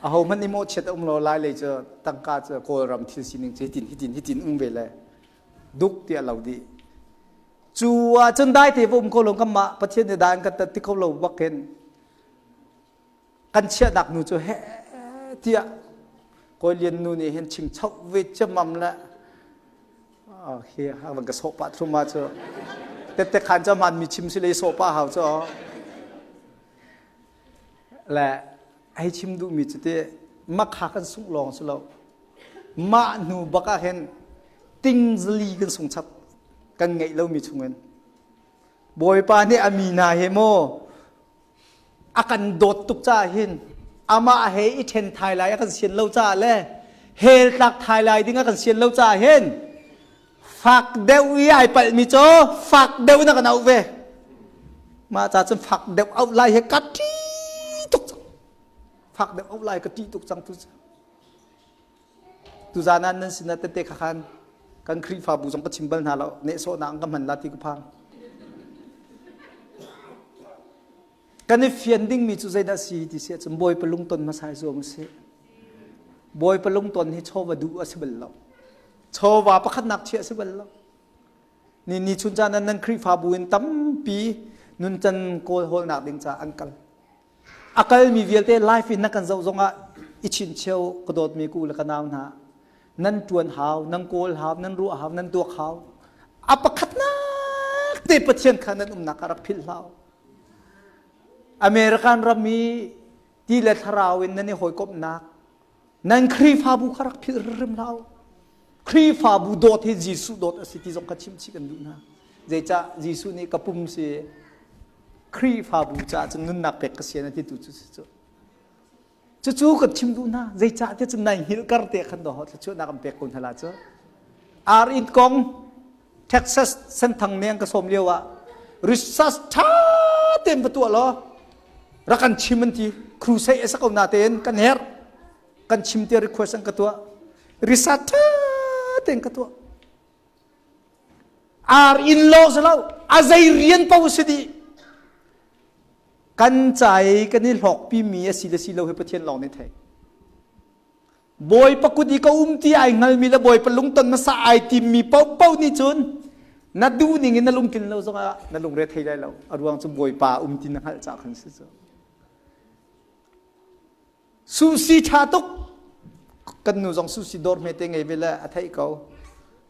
aho hmanh nih mawhchiat a um lo lai lei cu tangka cu Kawlram thil sining cu hitin hitin hitin um ve le duk tiah lo dih cu ah cun dai te va um ko lo kan mah Pathian nih dai an kan tat ti kho lo bak hin kan chiahnak nu cu he tiah Kawi Lian nu nih hin chingchoh ve ciammam le hi van ka sawh pah thlum ah cu tette khan cu hmaan mi chim si le sawh pah hau cu le hei chim duhmi cu ti makha kan sungh lawng si lo mah hnu bak ah hin ting zali kan sung chap kan ngeih lomi chungin Bawipa nih a mi hna he maw a kan dawt tuk caah hin amah he i ṭhen thai lai a kan sian lo caah le hell tlak thai lai ding a kan sian lo caah hin fak deuh i ai palhmi cu fak deuh in a kan auh ve mah ca cun fak deuh auh lai he ka ṭih tuk cang fak deuh auh lai ka ṭih tuk cang tu Tuzaan ah nan sinah tete kha khan kan Khrihfabu zong ka chim bal hna lo nehsawhnak an ka hman la ti ka phang. Kan i fian dingmi cu zeidah si ti si ahcun Bawipa lungton hmasa i zuam usih. Bawipa lungton hi chawva duh a si bal lo. Chawva pakhatnak chiah a si bal lo. Ni ni chun caan nan Khrihfabu in tampi nuncan kawl hawlnak ding caah an kal. A kalmi vialte life in na kan zoh zongah i chincheu ka dawtmi ku le ka nau hna nan ṭuan hau, nan kawl hau, nan ruah hau, nan tuak hau. A pakhatnak te Pathian kha nan umnak ah rak philh hlah. American ram i ti le thlarau in nan i hawikomhnak nan Khrihfabu kha rak philh hrim hlah. Khrihfabu dawt hi Jesuh dawt a si ti zong kha chim chih kan duh hna. Zeicah Jesuh nih ka pum si Khrihfabu caah cun nunnak pek ka sian a ti tu cu si cu. Cucu kan chim duh hna. Zeicah ti cun nai hngilh kar te khan do thluachuahnak an pek ko hna la cu. Ar in kong Texas senthang neng ka sawm lio ah research tha tein va tuah law rak kan chim an ti crusade a sa ko na tein kan herh kan chim te request an ka tuah research tha tein ka tuah Ar inn lawng si lo, a zei rian paoh si dih. Kan ca i kan i hlawkpi mi a si le si lo hi Pathian lawng nih thei. Bawipa kut i ka um ti ai hngalmi le Bawipa lungton hmasa ai timmi paohpaoh nih cun Na duh ning in na lungtlin lo zongah na lungre thei lai lo. A ruang cu Bawipa um ti na hngalh caah khan si cu. Susi ṭha tuk. Kan nu zong susi dawr hmete ngei ve le a theih ko.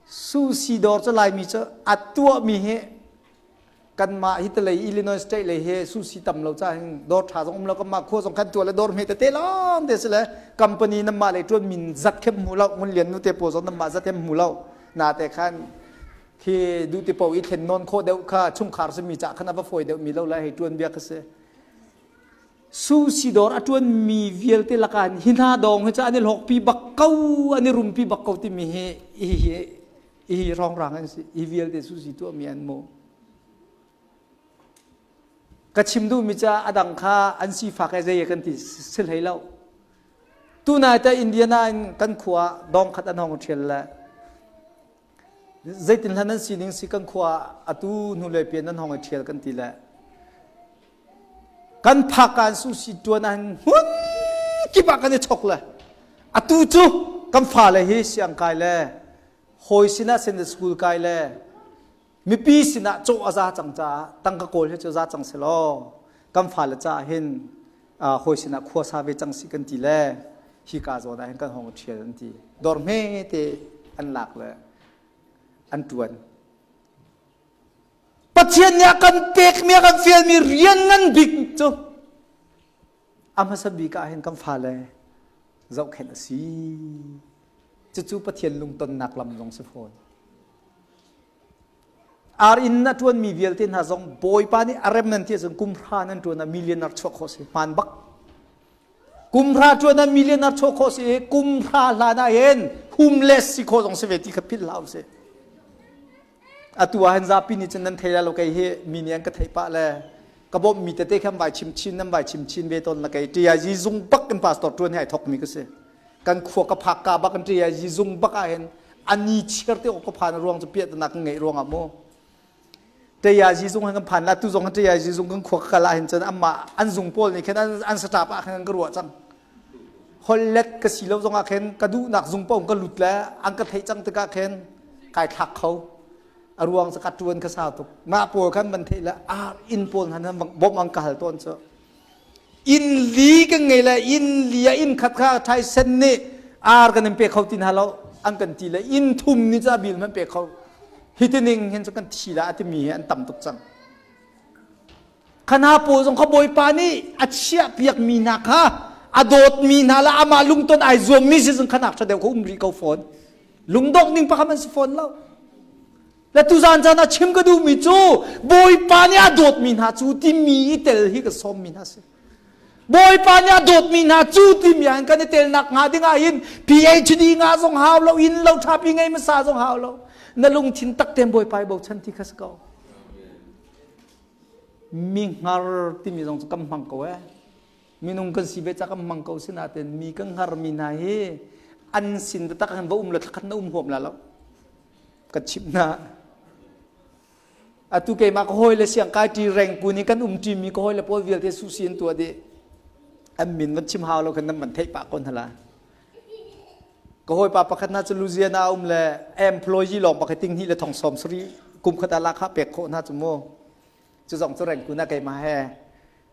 Susi dawr cu Laimi cu a tuahmi hi kanmah hi talei Illinois state lei hi susi tam lo ca hin dawr ṭha zong um lo, kanmah khua zong kan tuah le dawr hme tete lawng te si le company nan mah lei ṭuan min zat khem hmu lo, ngun lian nu te pawl zong nan mah zat hem hmu lo na te khan khi duh ti po i thlen nawn khawh deuh kha chungkhar simi ca khan a va fawi deuh mi lo lai hei ṭuan bia kha si. Susi dawr a ṭuan mi vialte lakah hi hna dawng hi cu an i hlawkpi bak ko, an i rumpi bak ko timi hi hi hi hrawnghrang an si. Hi vialte susi tuahmi an mu. Ka chim duhmi cu a dang kha an sifak e zei kan ti si hlei lo. Tunai te Indiana in kan khua dawng khat an hong ṭhial le zeitin hlan an sining si, kan khua atu hnulei pian nan hong i ṭhial kan ti le kan phak an susi ṭuan an hmun kip ah kan i chok le atu cu kan fale hi siang kai le hawi sinah Sunday school kai le mipi sinah cawh a za cang caah tangka kawl hi cu za cang si law kan fale caah hin hawi sinah khua sa ve cang si kan ti le hi ka zawn ah hin kan hong ṭhial an ti. Dawr hme te an lak le an ṭuan. Pathian nih a kan pekmi, a kan fialmi rian ngan bik cu a hmasa bik ah hin kan fale zohkhenh a si. Cucu Pathian lungtonnak lam zong si fawn. Ar inn a ṭuanmi vialte hna zong Bawipa nih a rem nan ti ahcun kum hra nan ṭuan ah millionaire chuak khawh si hmaan bak. Kum hra ṭuan ah millionaire chuak khawh si i kum hra hlan ah hin homeless si khawh zong si ve ti kha philh hlah usih. Atu ah hin zapi nih cun nan thei lai lo, kei hi mi nih an ka theih pah le ka bawmhmi tete khan vai chim chin, nan vai chim chin ve tawn la. Kei TIG zung bak in pastor ṭuan hi ai thawkmi ka si. Kan khua ka phak ka bak in TIG zung bak ah hin ani chiar te awk ka phan ruang cu piahtana ka ngeih ruangah mu TIG zung han kan phan la. Tu zong han TIG zung kan khua ka kal ah hin cun amah an zung pawl nih khin an staff ah khin an ka ruah cang. Hollet ka si lo zong ah khin ka duhnak zung paoh ka lut le an ka theih cang tikah khin kai thlak kho. A ruang cu ka tuan ka sau tuk. Mah pawl khan van theih le ar inn pawl han bawmh an ka hal tawn cu inn li kan ngei le inn li ah inn khat kha Tyson nih ar kan in pe kho ti hna lo an kan ti le inn thum nih cu a bil man pe kho hi tining hin cu kan thi la a timi hi an tam tuk cang. Khana pawl zong kha Bawipa nih a chiah piakmi hna kha a dawtmi hna le amah lungton ai zuammi si zong khanak ṭha deuh kha um rih ko fawn. Lungdongh ning pakhat an si fawn lo. Le tuzaan caan ah chim ka duhmi cu Bawipa nih a dawtmi hna cu timi i tel hi ka sawmmi hna si. Bawipa nih a dawtmi hna cu timi ah kan i telnak hnga ding ah hin PhD ngah zong hau lo, inn lo ṭhapi ngei hmasa zong hau lo. Na lungthin tak tein Bawipa i bochan ti kha si ko. Mi hngar timi zong cu kan hmang ko eh. Minung kan si ve ca kan hmang ko, sinain mi kan hngarmi hna hi an sin taktak hin va um le thlakhat na um huam la lo. Ka chimh hna. Atu keimah ka hawi le siang kai ṭi reng kun i kan um ṭimi ka hawi le pawl vialte susi an tuah dih. An min van chim hau lo khan nan van theih pah kon hala. Ka hawipa pakhat hna cu Louisiana um le employee lawng pakhat ting hnih le thong sawm sari kum khat ah lakha pek khawh hna cu mu. Cu zong cu reng kun ah keimah he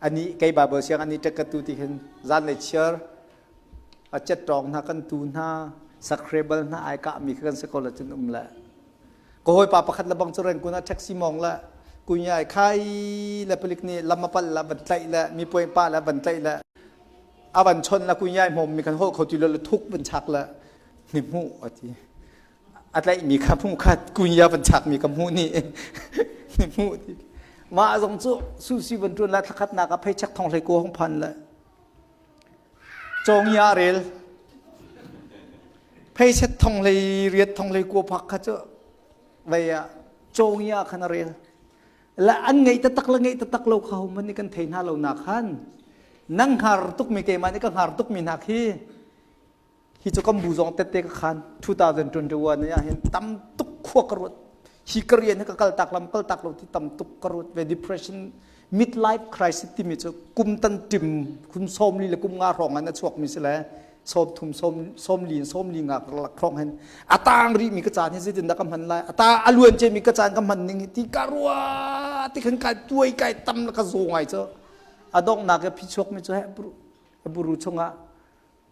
ani kei Bible siang ani tek ka tu ti hin zan le chiar a cet tawng hna kan tu hna sakrebal hna ai kah mi kha kan si ko la cun um le ka hawipa pakhat le bang cu reng kun ah taxi mong le kunyai khai le palik nih lam a pal la van tlaih le mi puai pa le van tlaih le a van chon la kunyai hmom mi kan hol kho ti lo le thuk van chak le ni hmu ati a tlaih mi kha hmu kha kunya van chak mi ka hmu ni ni hmu ti. Mah zong cu susi van tuan la thlakhat nak a phei chak thong hlei ko hong phan le cawng ya rel phei set thong hlei riat thong hlei ko phak kha cu vei ah cawng ya khan a rel la. An ngeih taktak le ngeih taktak lo kha homan nih kan thei hna lo nak khan nang hngar tuk mi, keimah nih ka hngar tuk mi hna khi hi cu kan bu zong tette ka khan 2021 ah hin tam tuk khua ka ruat. Hi ka rian hi ka kal tak lam kal tak lo ti tam tuk ka ruat ve. Depression. Midlife crisis timi cu kum tan tim kum 40 le kum nga hrawng an a chuakmi si le 30 sawm li 40 nga lak hrawng hin a tang rih mi ka caan hi zeitin dah ka hman lai? A ta a luan ce mi ka caan ka hman ning hi ti ka rua ti khan kai tuai kai tam la ka zaw ngai cu. A donghnak i phichuak mi cu he buru chungah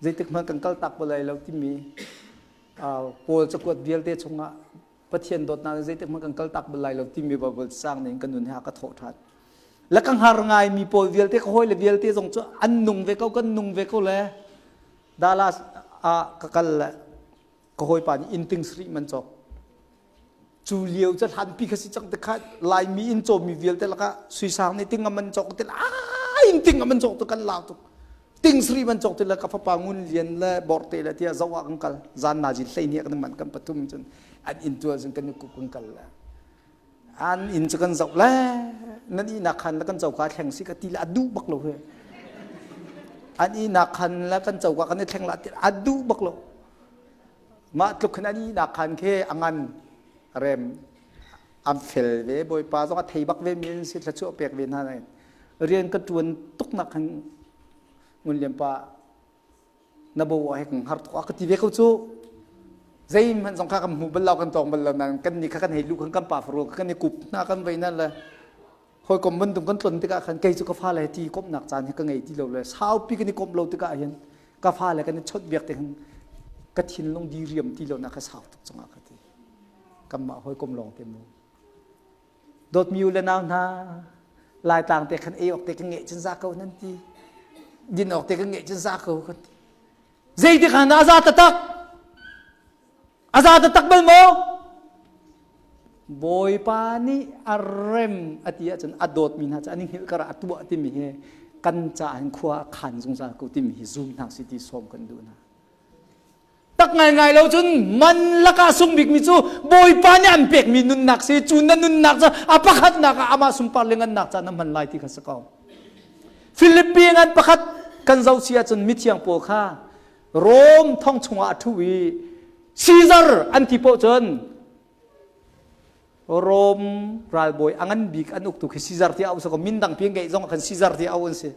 zeitik hmanh kan kal tak balai lo timi Paul cakuat vialte chungah Pathian dawtnak zeitik hmanh kan kal tak bal lai lo timi Bible sang ning kan nun he ka thawh ṭhan. Le ka hngar ngai mi pawl vialte ka hawi le vialte zong cu an nung ve ko kan nung ve ko le Dallas ah ka kal le ka hawipa nih inn ting sarih man cawk. Cu lio cu hlanpi kha si cang te kha Laimi inn cawmi vialte lakah Suisang nih ting a man cawk te ah inn ting a man cawk tu kan lau tuk. Ting sarih man cawk ti le ka fapa Ngun Lian le Borte le tiah zoh ah kan kal. Zan nazi hlei ni kan man kan pathum cun an inn tu cun kan i kup kan kal le an inn cu kan zoh le nan ihnak khan le kan coka thleng si ka ti le a duh bak lo he an ihnak khan le kan coka kan i thleng la ti a duh bak lo mah tluk khin an ihnak khan khi a ngan rem an fel ve bawipa zong a thei bak ve mi an si thluachuah pek ve hna rian ka ṭuan tuk nak khan Ngun Lian pa na bo ah he kan har tuk a ka ti ve ko cu. Zeihmanh zong kha kan hmu bal lo kan tawng bal lo nain kan nih kha kan hei lu khan kan pa faru kan i kup hna kan vei na le hawikom bantuk kan tlon tikah khan kei cu ka fale ti komhnak caan hi ka ngei ti lo le saupi kan i komh lo tikah hin ka fale kan i chawnh biak te khan ka thinlung diriam ti lo na ka sau tuk cungah ka ti. Kanmah hawikom lawng te mu. Dawtmi u le nau hna, Laitlang te khan ei awk te kan ngeih cun za ko nan ti. Din awk te kan ngeih cun za ko kan ti. Zeitik han a za taktak? A za taktak bal maw? Bawipa nih a rem a ti ahcun a dawtmi hna cu an i hngilh karah a tuah timi hi kan caah hin khua a khan zungzal ko timi hi zum hna si ti sawm kan duh hna. Tak ngaingai lo cun man lakah sung bikmi cu Bawipa nih an pekmi nunnak si. Cu na nunnak cu a pakhatnak ah amah sunpar le ngannak ca na hman lai ti kha si ko. Philippi ngan pakhat kan zoh si ahcun mithiang pawl kha Rom thong chungah a ṭhu i Caesar an ti poh cun Rom ralbawi a ngan bik an uktu khi Caesar ti au ko min dang pi ngeih zong khan Caesar ti au an si.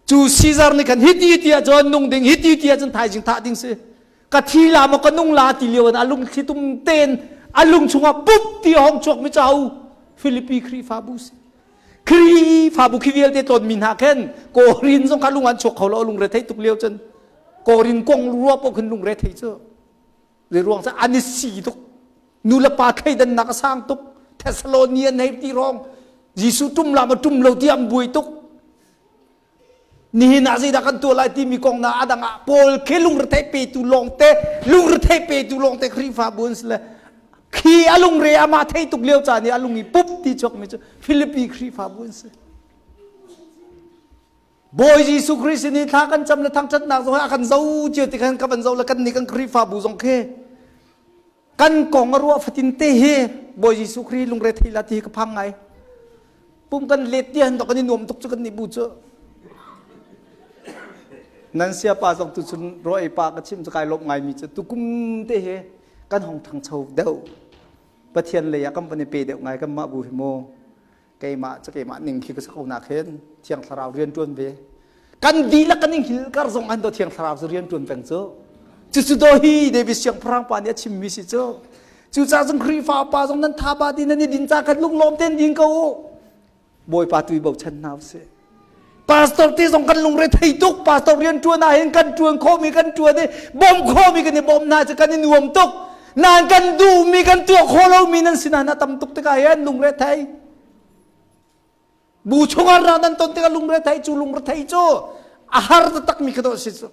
Cu Caesar nih khan hiti ti ahcun nung ding, hiti ti ahcun thaizing thah ding si. Ka thi la maw ka nung la ti lio in a lung thlitum ten a lung chungah pup ti a hong chuak mi cu Philippi Khrihfabu si. Khrihfabu khi vialte tlawn mi hna khen Korin zong kha lung an chuak kho lo lungre thei tuk lio cun Korin kong rua poh khin lungre thei cu. Zei ruang cu an i si tuk. Nu le pa thleidannak a sang tuk. Thessalonian hei ti rong Jesuh tum la ma tum lo ti an buai tuk. Nihin ah zeidah kan tuah lai timi kong na adang ah Paul khi lungrethei petu lawngte lungrethei petu lawngte Khrihfabu an si le khi a lungre amah thei tuk lio caan i a lung i pup ti chuak mi cu Philippi Khrihfabu an si. Bawi Jesuh Khrih sin i thla kan cam le thangṭhatnak zong a kan zo cio ti khan ka van zo le kan nih kan Khrihfabu zong khi kan kong a ruah fatin te hi Bawi Jesuh Khrih lungre thei la ti hi ka phang ngai. Pum kan let ti han kan i nuam tuk cu kan nih bu cu. Nan sia pa zong tu cun ro ei pa ka chim cu kai lawm ngai mi cu tukum te hi kan hong ṭhangcho deuh. Pathian lei ah kan van i pe deuh ngai kan mah bu hi mu. Keimah cu keimah ning khi ka si ko nak hin Thiang Thlarau rian ṭuan ve. Kan dihlak kan ing hilkar zong an do Thiang Thlarau cu rian ṭuan peng cu. Cucu do hi David siangpahrang pa nih a chimmi si cu. Cucaah cun Khrihfa pa zong nan tha ba din nan i din ca khan lunglawm tein din ko u. Bawipa tu i bochan hna usih. Pastor te zong kan lungre thei tuk. Pastor rian ṭuan ah hin kan ṭuan khawhmi kan ṭuan i bawmh khawhmi kan i bawmh hna cu kan i nuam tuk. Nain kan duhmi kan tuah khawh lomi nan sinah na tam tuk tikah hin lungre thei. Bu chungah ra nan ton tikah lungre thei cu lungre thei cu a har takmi kha dawh si cu.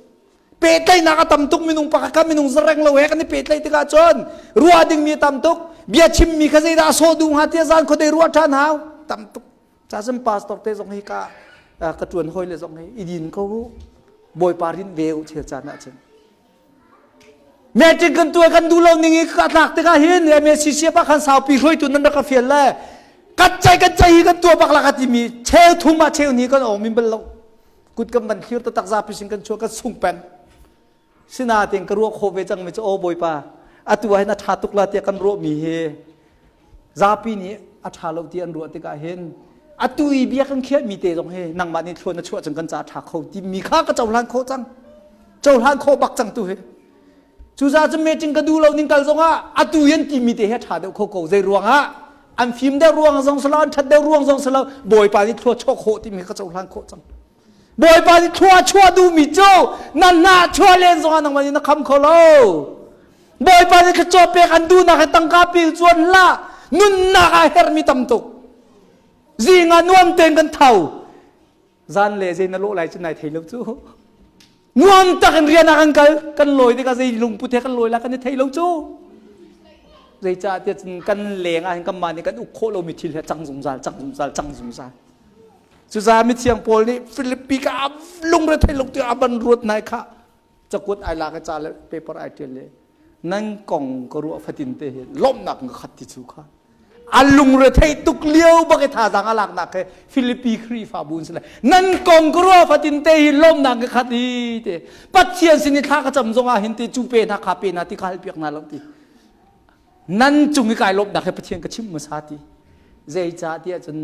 Pehtlaihnak a tam tuk minung pakhat kha minung zareng lo he kan i pehtlaih tikah cun ruah dingmi a tam tuk. Bia chimmi kha zeidah a sawh duh hnga tiah zan khuadei ruah ṭhan hau. Tam tuk. Cazin pastor te zong hi ka ka ṭuan hawi le zong hi i din ko u. Bawipa rin ve u chel caan ahcun. Meeting kan tuah kan duh lo ning i ka tlak tikah hin MACC pa khan saupi hruaitu nan rak ka fial le kat cai kan cai hi kan tuah bak la ka timi cheu thum ah cheu ni kan ong min bal lo. Kut kan van thlir taktak zapi sin kan chuah kan sung peng. Sinain ka ruah khawh ve cang mi cu aw Bawipa atu ah hin a ṭha tuk la tiah kan ruah mi hi zapi nih a ṭha lo ti an ruah tikah hin. Atu i bia kan khiahmi te zong hi nangmah nih thluan na chuah cang kan ca ṭha kho timi kha ka cohlan khawh cang. Cohlan khawh bak cang tu hi. Cucaah cun meeting ka duh lo ning kal zongah atu i an timi te hi a ṭha deuh kho ko. Zei ruangah? An fim deuh ruang zong si lo, an ṭhat deuh ruang zong si lo, Bawipa nih thlua chuah khawh timi ka cohlan khawh cang. Bawipa nih thlua chuah duhmi cu na hnah chuah len zongah nangmah nih na kham kho lo. Bawipa nih thluachuah pek an duhnak he tangka pil cuan hlah. Nunnak ah herhmi tam tuk. Zing ah nuam tein kan tho. Zan le zei na lawh lai cu nai thei lo cu. Nuam tak in rian ah kan kal, kan lawi tikah zei lungput he kan lawi lai kan i thei lo cu. Zeicahtiah cun kan leng ah hin kanmah nih kan uk khawh lomi thil he cang zungzal, cang zungzal, cang zungzal. Cucaah mithiang Paul nih Filipi ka lungre thei lo tiah a van ruat nai kha cakuat ai lak i ca le paper ai ṭial le nan kong ka ruah fatin te hi lawmhnak ka khat ti cu kha a lungre theih tuk lio bak i thazaang a laknak he Filipi Khrihfabu in si le nan kong ka ruah fatin te hi lawmhnak ka khat i te Pathian sin i thla ka cam zong ah hin te cu pe hna kha pe hna ti ka hal piak hna lo ti nan cung i kai lawmhnak he Pathian ka chimh hmasa ti zeicah tiah cun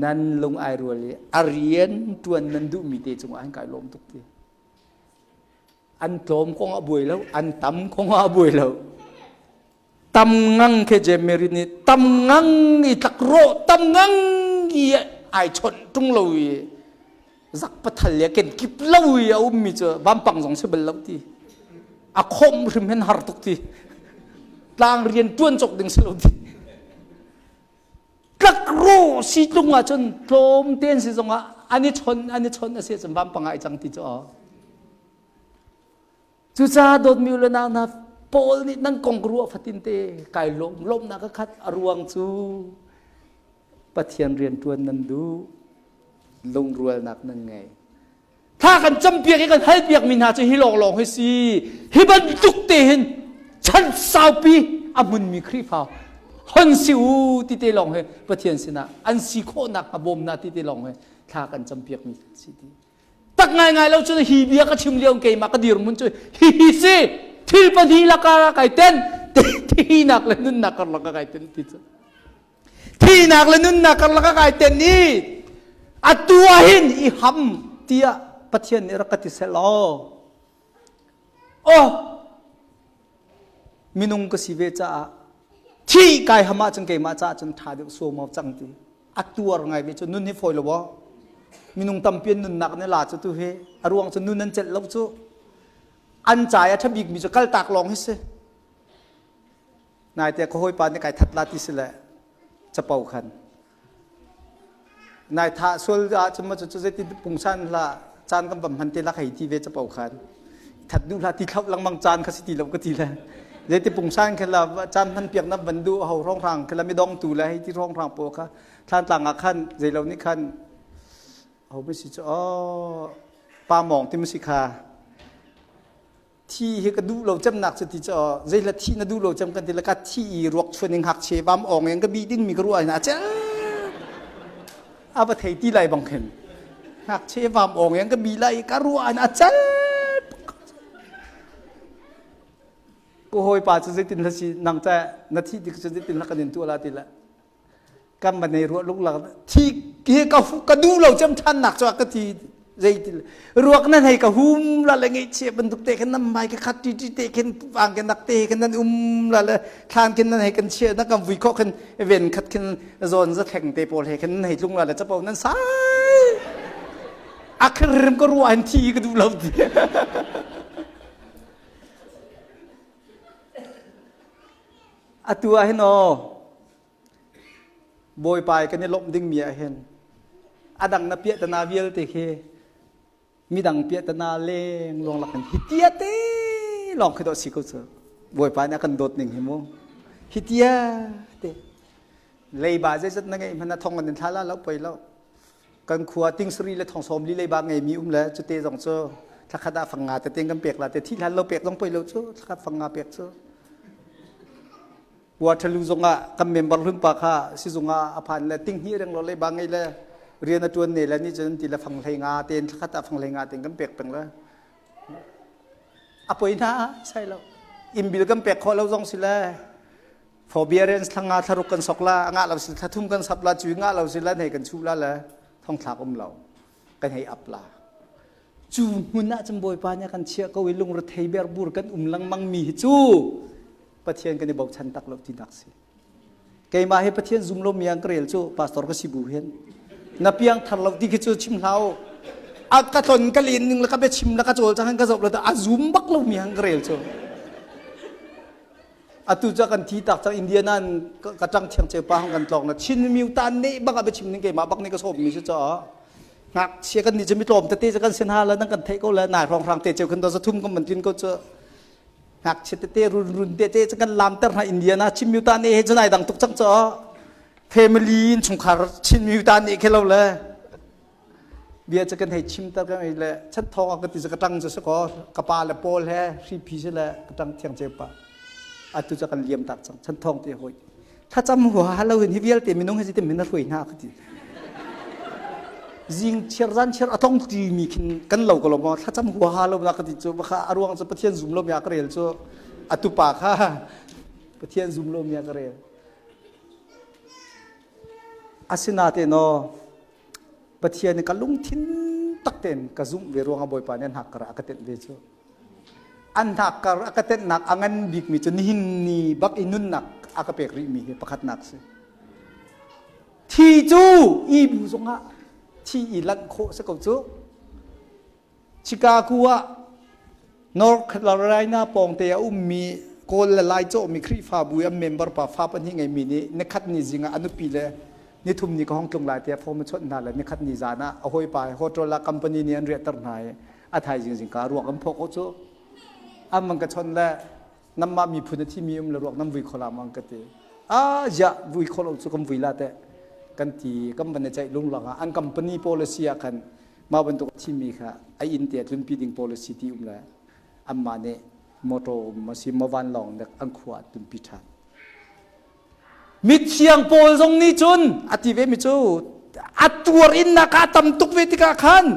nan lung ai rual i a rian ṭuan nan duhmi te cungah hin kai lawm tuk ti An tlawm kong ah buai lo, an tam kong ah buai lo. Tam ngang khe Jem Mary nih tam ngang i tlakrawh tam ngang i ai chawnh ṭung lo i zak pathal le ken kip lo i a ummi cu vampang zong si bal lo ti. A khawmh hrim hin har tuk ti. Tlang rian ṭuan cawk ding si lo ti. Tlakrawh si tlung ahcun tlawm tein si zongah an i chon an i chon a si ahcun vampang ah i cang ti cu aw. Cucaah dawtmi u le nau hna Paul nih nan kong ka ruah fatin te kai lawm lawmnak ka khat a ruang cu Pathian rian ṭuan nan duh lungrualnak nan ngei. Thla kan campiak i kan halpiakmi hna cu hi lawnglawng hi si. Hi bantuk te hin chan saupi a hmunmi Khrihfa hon si u ti te lawng hi Pathian sinah an si khawhnak hnga bawm na ti te lawng hi thla kan campiakmi si ti. Tak ngaingai lo cun hi bia ka chim lio keimah ka dirhmun cu hi hi si thil pahnih lakah kai ten thinak le nunnak karlak ah kai ten ti cu. Thihnak le nunnak karlak ah kai tenh i atu ah hin i ham tiah Pathian nih rak ka ti seh law oh minung ka si ve caah thih kai ham ahcun keimah caah cun ṭha deuh suaumau cang ti a tuar ngai ve cu nun hi fawi lo aw minung tampi an nunnak nih la cu tu hi a ruang cu nun an celh lo cu an ca i a ṭha bikmi cu kaltak lawng hi si. Naite ka hawipa nih kai that la ti si le capo khan nai tha sual ah cun ma cu zeiti pungsan hla caan kan vam hman te la hei ti ve capo khan that duh hla ti thlau lengmang caan kha si ti lo ka ti le zeiti pungsan khe la caan hman piak na van duh ho rong rang khe la mi dong tu le hei ti rong rang po kha thlan tlang ah khan zeilo nih khan ho mi si cu oh pa mong ti mi si kha Thi hi ka duh lo cemnak cu ti cu zeihla thi na duh lo cem kan ti le ka thi i ruak chuan in ngakchia vam ong in ka bi ding mi ka ruah hna cel a va thei ti lai bang khin ngakchia vam ong in ka bi lai ka ruah na cel ko hoi pa cu zeitin la si nang ca na thi tik cu zeitin la kan in tu la ti la kan va nei ruah lung lak thi hi ka ka duh lo cem than nak chu ka thi zei ruak nan hei ka hum la le ngai che bantuk te khan nam mai ka khat ti ti te khin wang ke nak te khin nan um la le thlan khin nan hei kan che na kan vui kho khin ven khat khin zon za thleng te pawl he khin nan hei tlung la le chapo nan sai akhrim ka ruah an thi ka duh lo ti Atu ah hin aw Bawipa i kan i lawmh dingmi ah hin a dang na piahtana vialte khi midang piahtana leng luang lak in hi tia te lawng khi dawh si ko cu Bawipa nih a kan dawt ning hi mu hi tia te leiba zeizat na ngeih hmanh ah thong an in thla la lo poi lo kan khua tingsari le thong sawm li leiba ngeimi um le cute zong cu thlakhat ah fang nga tete kan pek la te thi hlan lo pek zong poi lo cu thlakhat fang nga pek cu Waterloo zong ah kan member hlun pa kha sizung ah a phan le ting hnih reng lo leiba ngei le rian a tuan ne le ni cun ti le fang hlei nga ten thlakhat ah fang hlei nga ten kan pek peng le a poi na sai lo imbil kan pek khawh lo zong si le. Forbearance thla nga thla ruk kan sok la, ngah lo si thla thum kan sap la, cui ngah lo si la hei kan chuh la le thongthlak um lo. Kan hei ap la. Cu hmun ah cun Bawipa nih a kan chiah ko i lungrethei berbur kan um lengmang mi hi cu Pathian kan i bochan tak lo tinak si. Keimah hi Pathian zum lo mi an ka rel cu pastor ka si bu hin. Na piang thar lo ti khi cu chim hlah u. A ka tlon ka len ning le ka biachim le ka cawl cang ka zoh lo a zum bak lo mi han ka rel cu. Atu cu kan thi tak cang Indiana ka ṭang thiang cheu pa hong kan tlawng na Chin mi tan ne bak a biachim ning keimah bak nih ka sawm mi si caah ngakchia kan nih cu mi tlawm tete cu kan sin ha le nan kan theih ko le nai hrawng hrang te cheu khan do zathum kan man tlin ko cu ngakchia tete run run tete cu kan lam ter hna Indiana Chin mi tan ne he cu nai dang tuk cang caah family in chungkhar Chin mi tan ne khe lo le bia cu kan hei chim ter kan le chat thawng a ka ti ka ṭang cu si kaw ka pa le paul he hripi si le ka ṭang thiang ceu pa atu cu kan liam tak cang chan thawng te hoi thlacam hua lo in hi vialte minung hi zitim hin na hruai hna ka ti zing chiar zan chiar a tong ti mi khin kan lo ko lo maw thlacam hua lo na ka ti cu baka a ruang cu Pathian zum lo mi a ka rel cu atu pa kha Pathian zum lo mi a ka rel Asinain aw Pathian ka lungthin tak tein ka zumh ve ruangah Bawipa nih an hnakkar ah a ka tenh ve cu. An hnakkar a ka tenhnak a ngan bikmi cu nihin ni bak i nunnak a ka pek rihmi hi pakhatnak si. Thi cu i bu zongah thi i lanh khawh si ko cu. Chicago ah North Carolina pawngte a ummi Kawl le Lai cawhmi Khrihfabu i an member pa fa pahnih ngeimi nih nikhat ni zing ah a nupi le nithum ni ka hong tlung lai tiah phone a chawnh hna le nikhat ni zan ah a hawipa he hotel ah company nih an riahter hna i a thaizing zingka ruak an phawh ko cu. An van ka chawnh le nanmah miphun a thimi um le ruak nan vui kho la ma ka ti. Ah ziah vui kho lo cu kan vui la teh kan ti kan van i ceih lunglang ah an company policy ah khan mah bantuk a thimi kha a inn te tlunpi ding policy ti um le anmah nih motor um a si maw vanlawng nek an khua ah tlunpi ṭhan. Mithiang Paul zong nih cun a ti ve mi cu a tuar innak a tam tuk ve tikah khan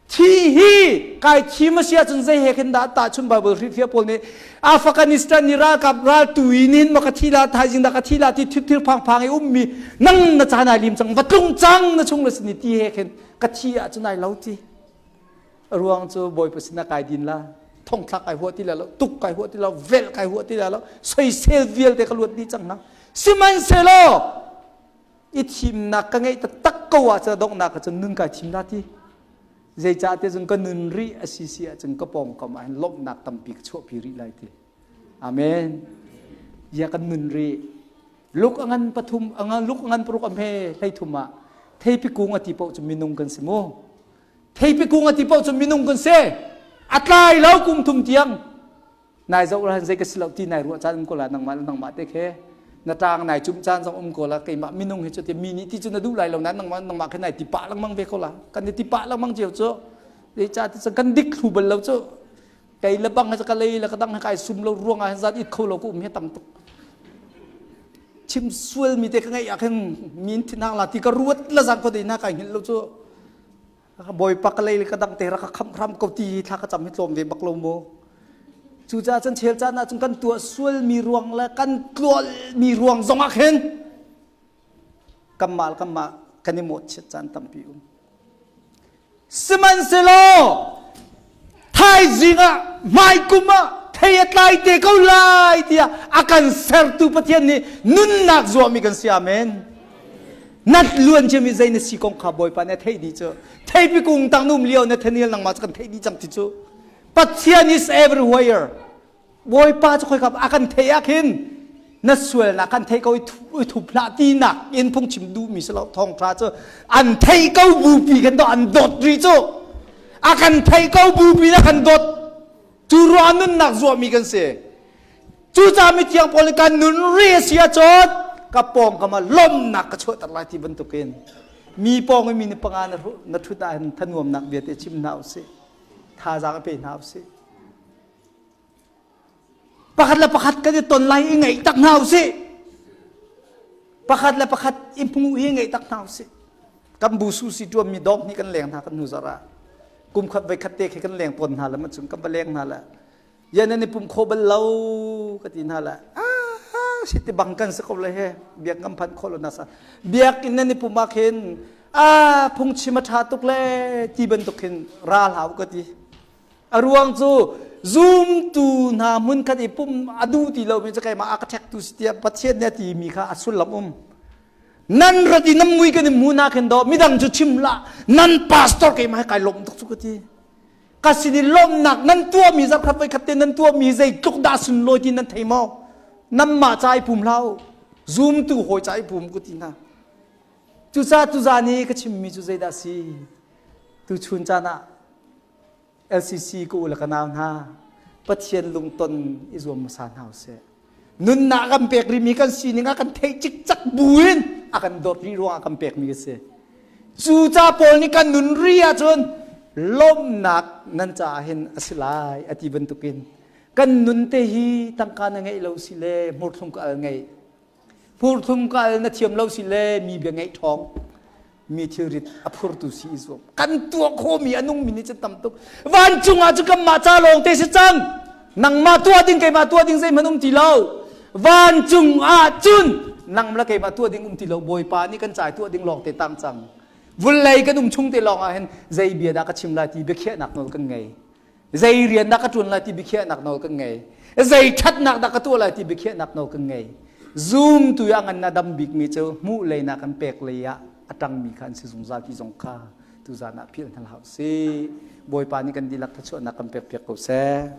Thi hi kai thim a si ahcun zei he khin dah tahchun Bible hrilhfiah pawl nih Afghanistan ni ralkap raltu in hin ma ka thi la thaizing dah ka thi la ti thil phang phang i ummi nang na caan ai lim cang va tlung cang na chung le sin ti he khin ka thi ahcun ai lo ti ruang cu bawipa sinah kai din la thongthlak kai huah ti la lo tuk kai huah ti lo velh kai huah ti la lo soisel vialte ka luat dih cang hna sihmanhsehlaw i thimnak ka ngeih taktak ko ahcun donghnak ah cun nun kai thim la ti zeicah ti cun ka nun rih a si si ahcun ka pawngkam ah hin lawmhnak tampi ka chuahpi rih lai ti amen ya kan nun rih luk a ngan pathum a ngan luk a ngan paruk a hme hlei thum ah theipi kung a ti paoh cu minung kan si mu theipi kung a ti paoh cu minung kan si a tlai lo kum thum tiang Nai zoh han zei ka si lo ti nai ruah caan um ko la nangmah le nangmah te khe na tang nai cumh caan zong um ko la keimah minung hi cu ti mi nih ti cu na duh lai lo na nangmah nangmah khe nai ti pah lengmang ve ko la kan i ti pah lengmang cio cu ca ti kan dik thlu bal lo cu kei le bang ka lei le ka dang kai sum lo ruang ah zat it kho lo ku um hi tam tuk chim sual mi te ka ngeih ah khin min thinang la ti ka ruat la zang ko te na kai hngilh lo cu Bawipa ka lei le ka dang te rak ka khamh hram ko ti thla ka cam hi tlawm ve bak lo mu. Cucaah cun chel caan ah cun kan tuah sualmi ruang le kan tlualmi ruang zong ah khin kanmah le kanmah kan i mawhchiat caan tampi um. Sihmanhsehlaw thaizing ah hmaikum ah thei a tlai te ko lai tiah a kan sertu Pathian nih nunnak zuahmi kan si amen. Nat luan ciami zei na si kong kha Bawipa nih a theih dih cu. Theipi kung tang num lio Nathaniel nangmah cu kan theih dih cang ti cu. Pathian is everywhere. Bawipa cu khoika a kan theih ah khin na sualnak kan theih ko i thup hlah tinak in phungchim duhmi si lo thawngṭha cu an theih ko bupi kan do an dawt rih cu a kan theih ko bupi na kan dawt cu ruah nunnak zuahmi kan si Cucaah mithiang Paul nih kan nun ri a si ahcun ka pawngkam ah lawmhnak ka chuahter lai ti bantukin mi pawng i mi ni panga na ṭhut ah hin thanuamnak bia te chim hna usih thazaang pe hna usih pakhat le pakhat kan i ton lai i ngaih tak hna usih pakhat le pakhat i hmuh hi ngaih tak hna usih kan bu su si ṭuam mi dawk nih kan leng hna kan hnu zarh ah kum khat voi khat te khi kan leng tawn hna le ma cung kan va leng hna le yan nan i pum kho bal lo ka ti hna le ah. Si ti bang kan si ko le he biak ngam phan khawh lo na sa. Biakinn nan i pum ah khin a phungchim a ṭha tuk le ti bantuk khin ra hlah u ka ti. A ruang cu zumtu hna hmunkhat i pum a duh ti lomi cu keimah a ka ṭhektu si tiah Pathian nih a timi kha a sullam um. Nan rat i nan mui kan i hmu na khin daw midang cu chim hlah nan pastor keimah he kai lawm tuk cu ka ti. Ka sin i lawmhnak nan tuahmi zarhkhat voikhat te nan tuahmi zeitluk dah sunlawi ti nan thei maw? Nanmah ca i pum hlah u. Zumtu hawi ca i pum ka ti hna. Cucaah tuzaan i ka chimmi cu zeidah a si? Tuchun caan ah LCC ka u le ka nau hna Pathian lungton i zuam hmasa hna usih. Nunnak kan pek rihmi kan sining a kan theih cikcak buin a kan dawt rih ruangah kan pekmi a si. Cu ca pawl nih kan nun ri ahcun lawmhnak nan caah hin a si lai a ti bantukin kan nun te hi tangka na ngeih lo si le hmurthlum ka al ngeih Hmurthum ka al na thiam lo si le mi bia ngeih ṭhawng mi thilrit a phurtu si i zuam. Kan tuah khawhmi a nungmi nih cun tam tuk. Vancung ah cun kanmah ca lawng te si cang. Nangmah tuah ding keimah tuah ding zeihmanh um ti lo. Vancung ah cun nang le keimah tuah ding um ti lo. Bawipa nih kan cai tuah ding lawng te tang cang. Vulei kan um chung te lawng ah hin zei bia dah ka chim lai ti biakhiahnak nawl kan ngei. Zei rian dah ka ṭuan lai ti biakhiahnak nawl kan ngei. Zei ṭhatnak dah ka tuah lai ti biakhiahnak nawl kan ngei. Zumtu ah ngan na dam bikmi cu hmuh lei nak kan pek lei ah a ṭangmi kha an si zungzal ti zong kha tuzan ah philh hna hlah usih. Bawipa nih kan dihlak thluachuahnak kan pek piak ko seh.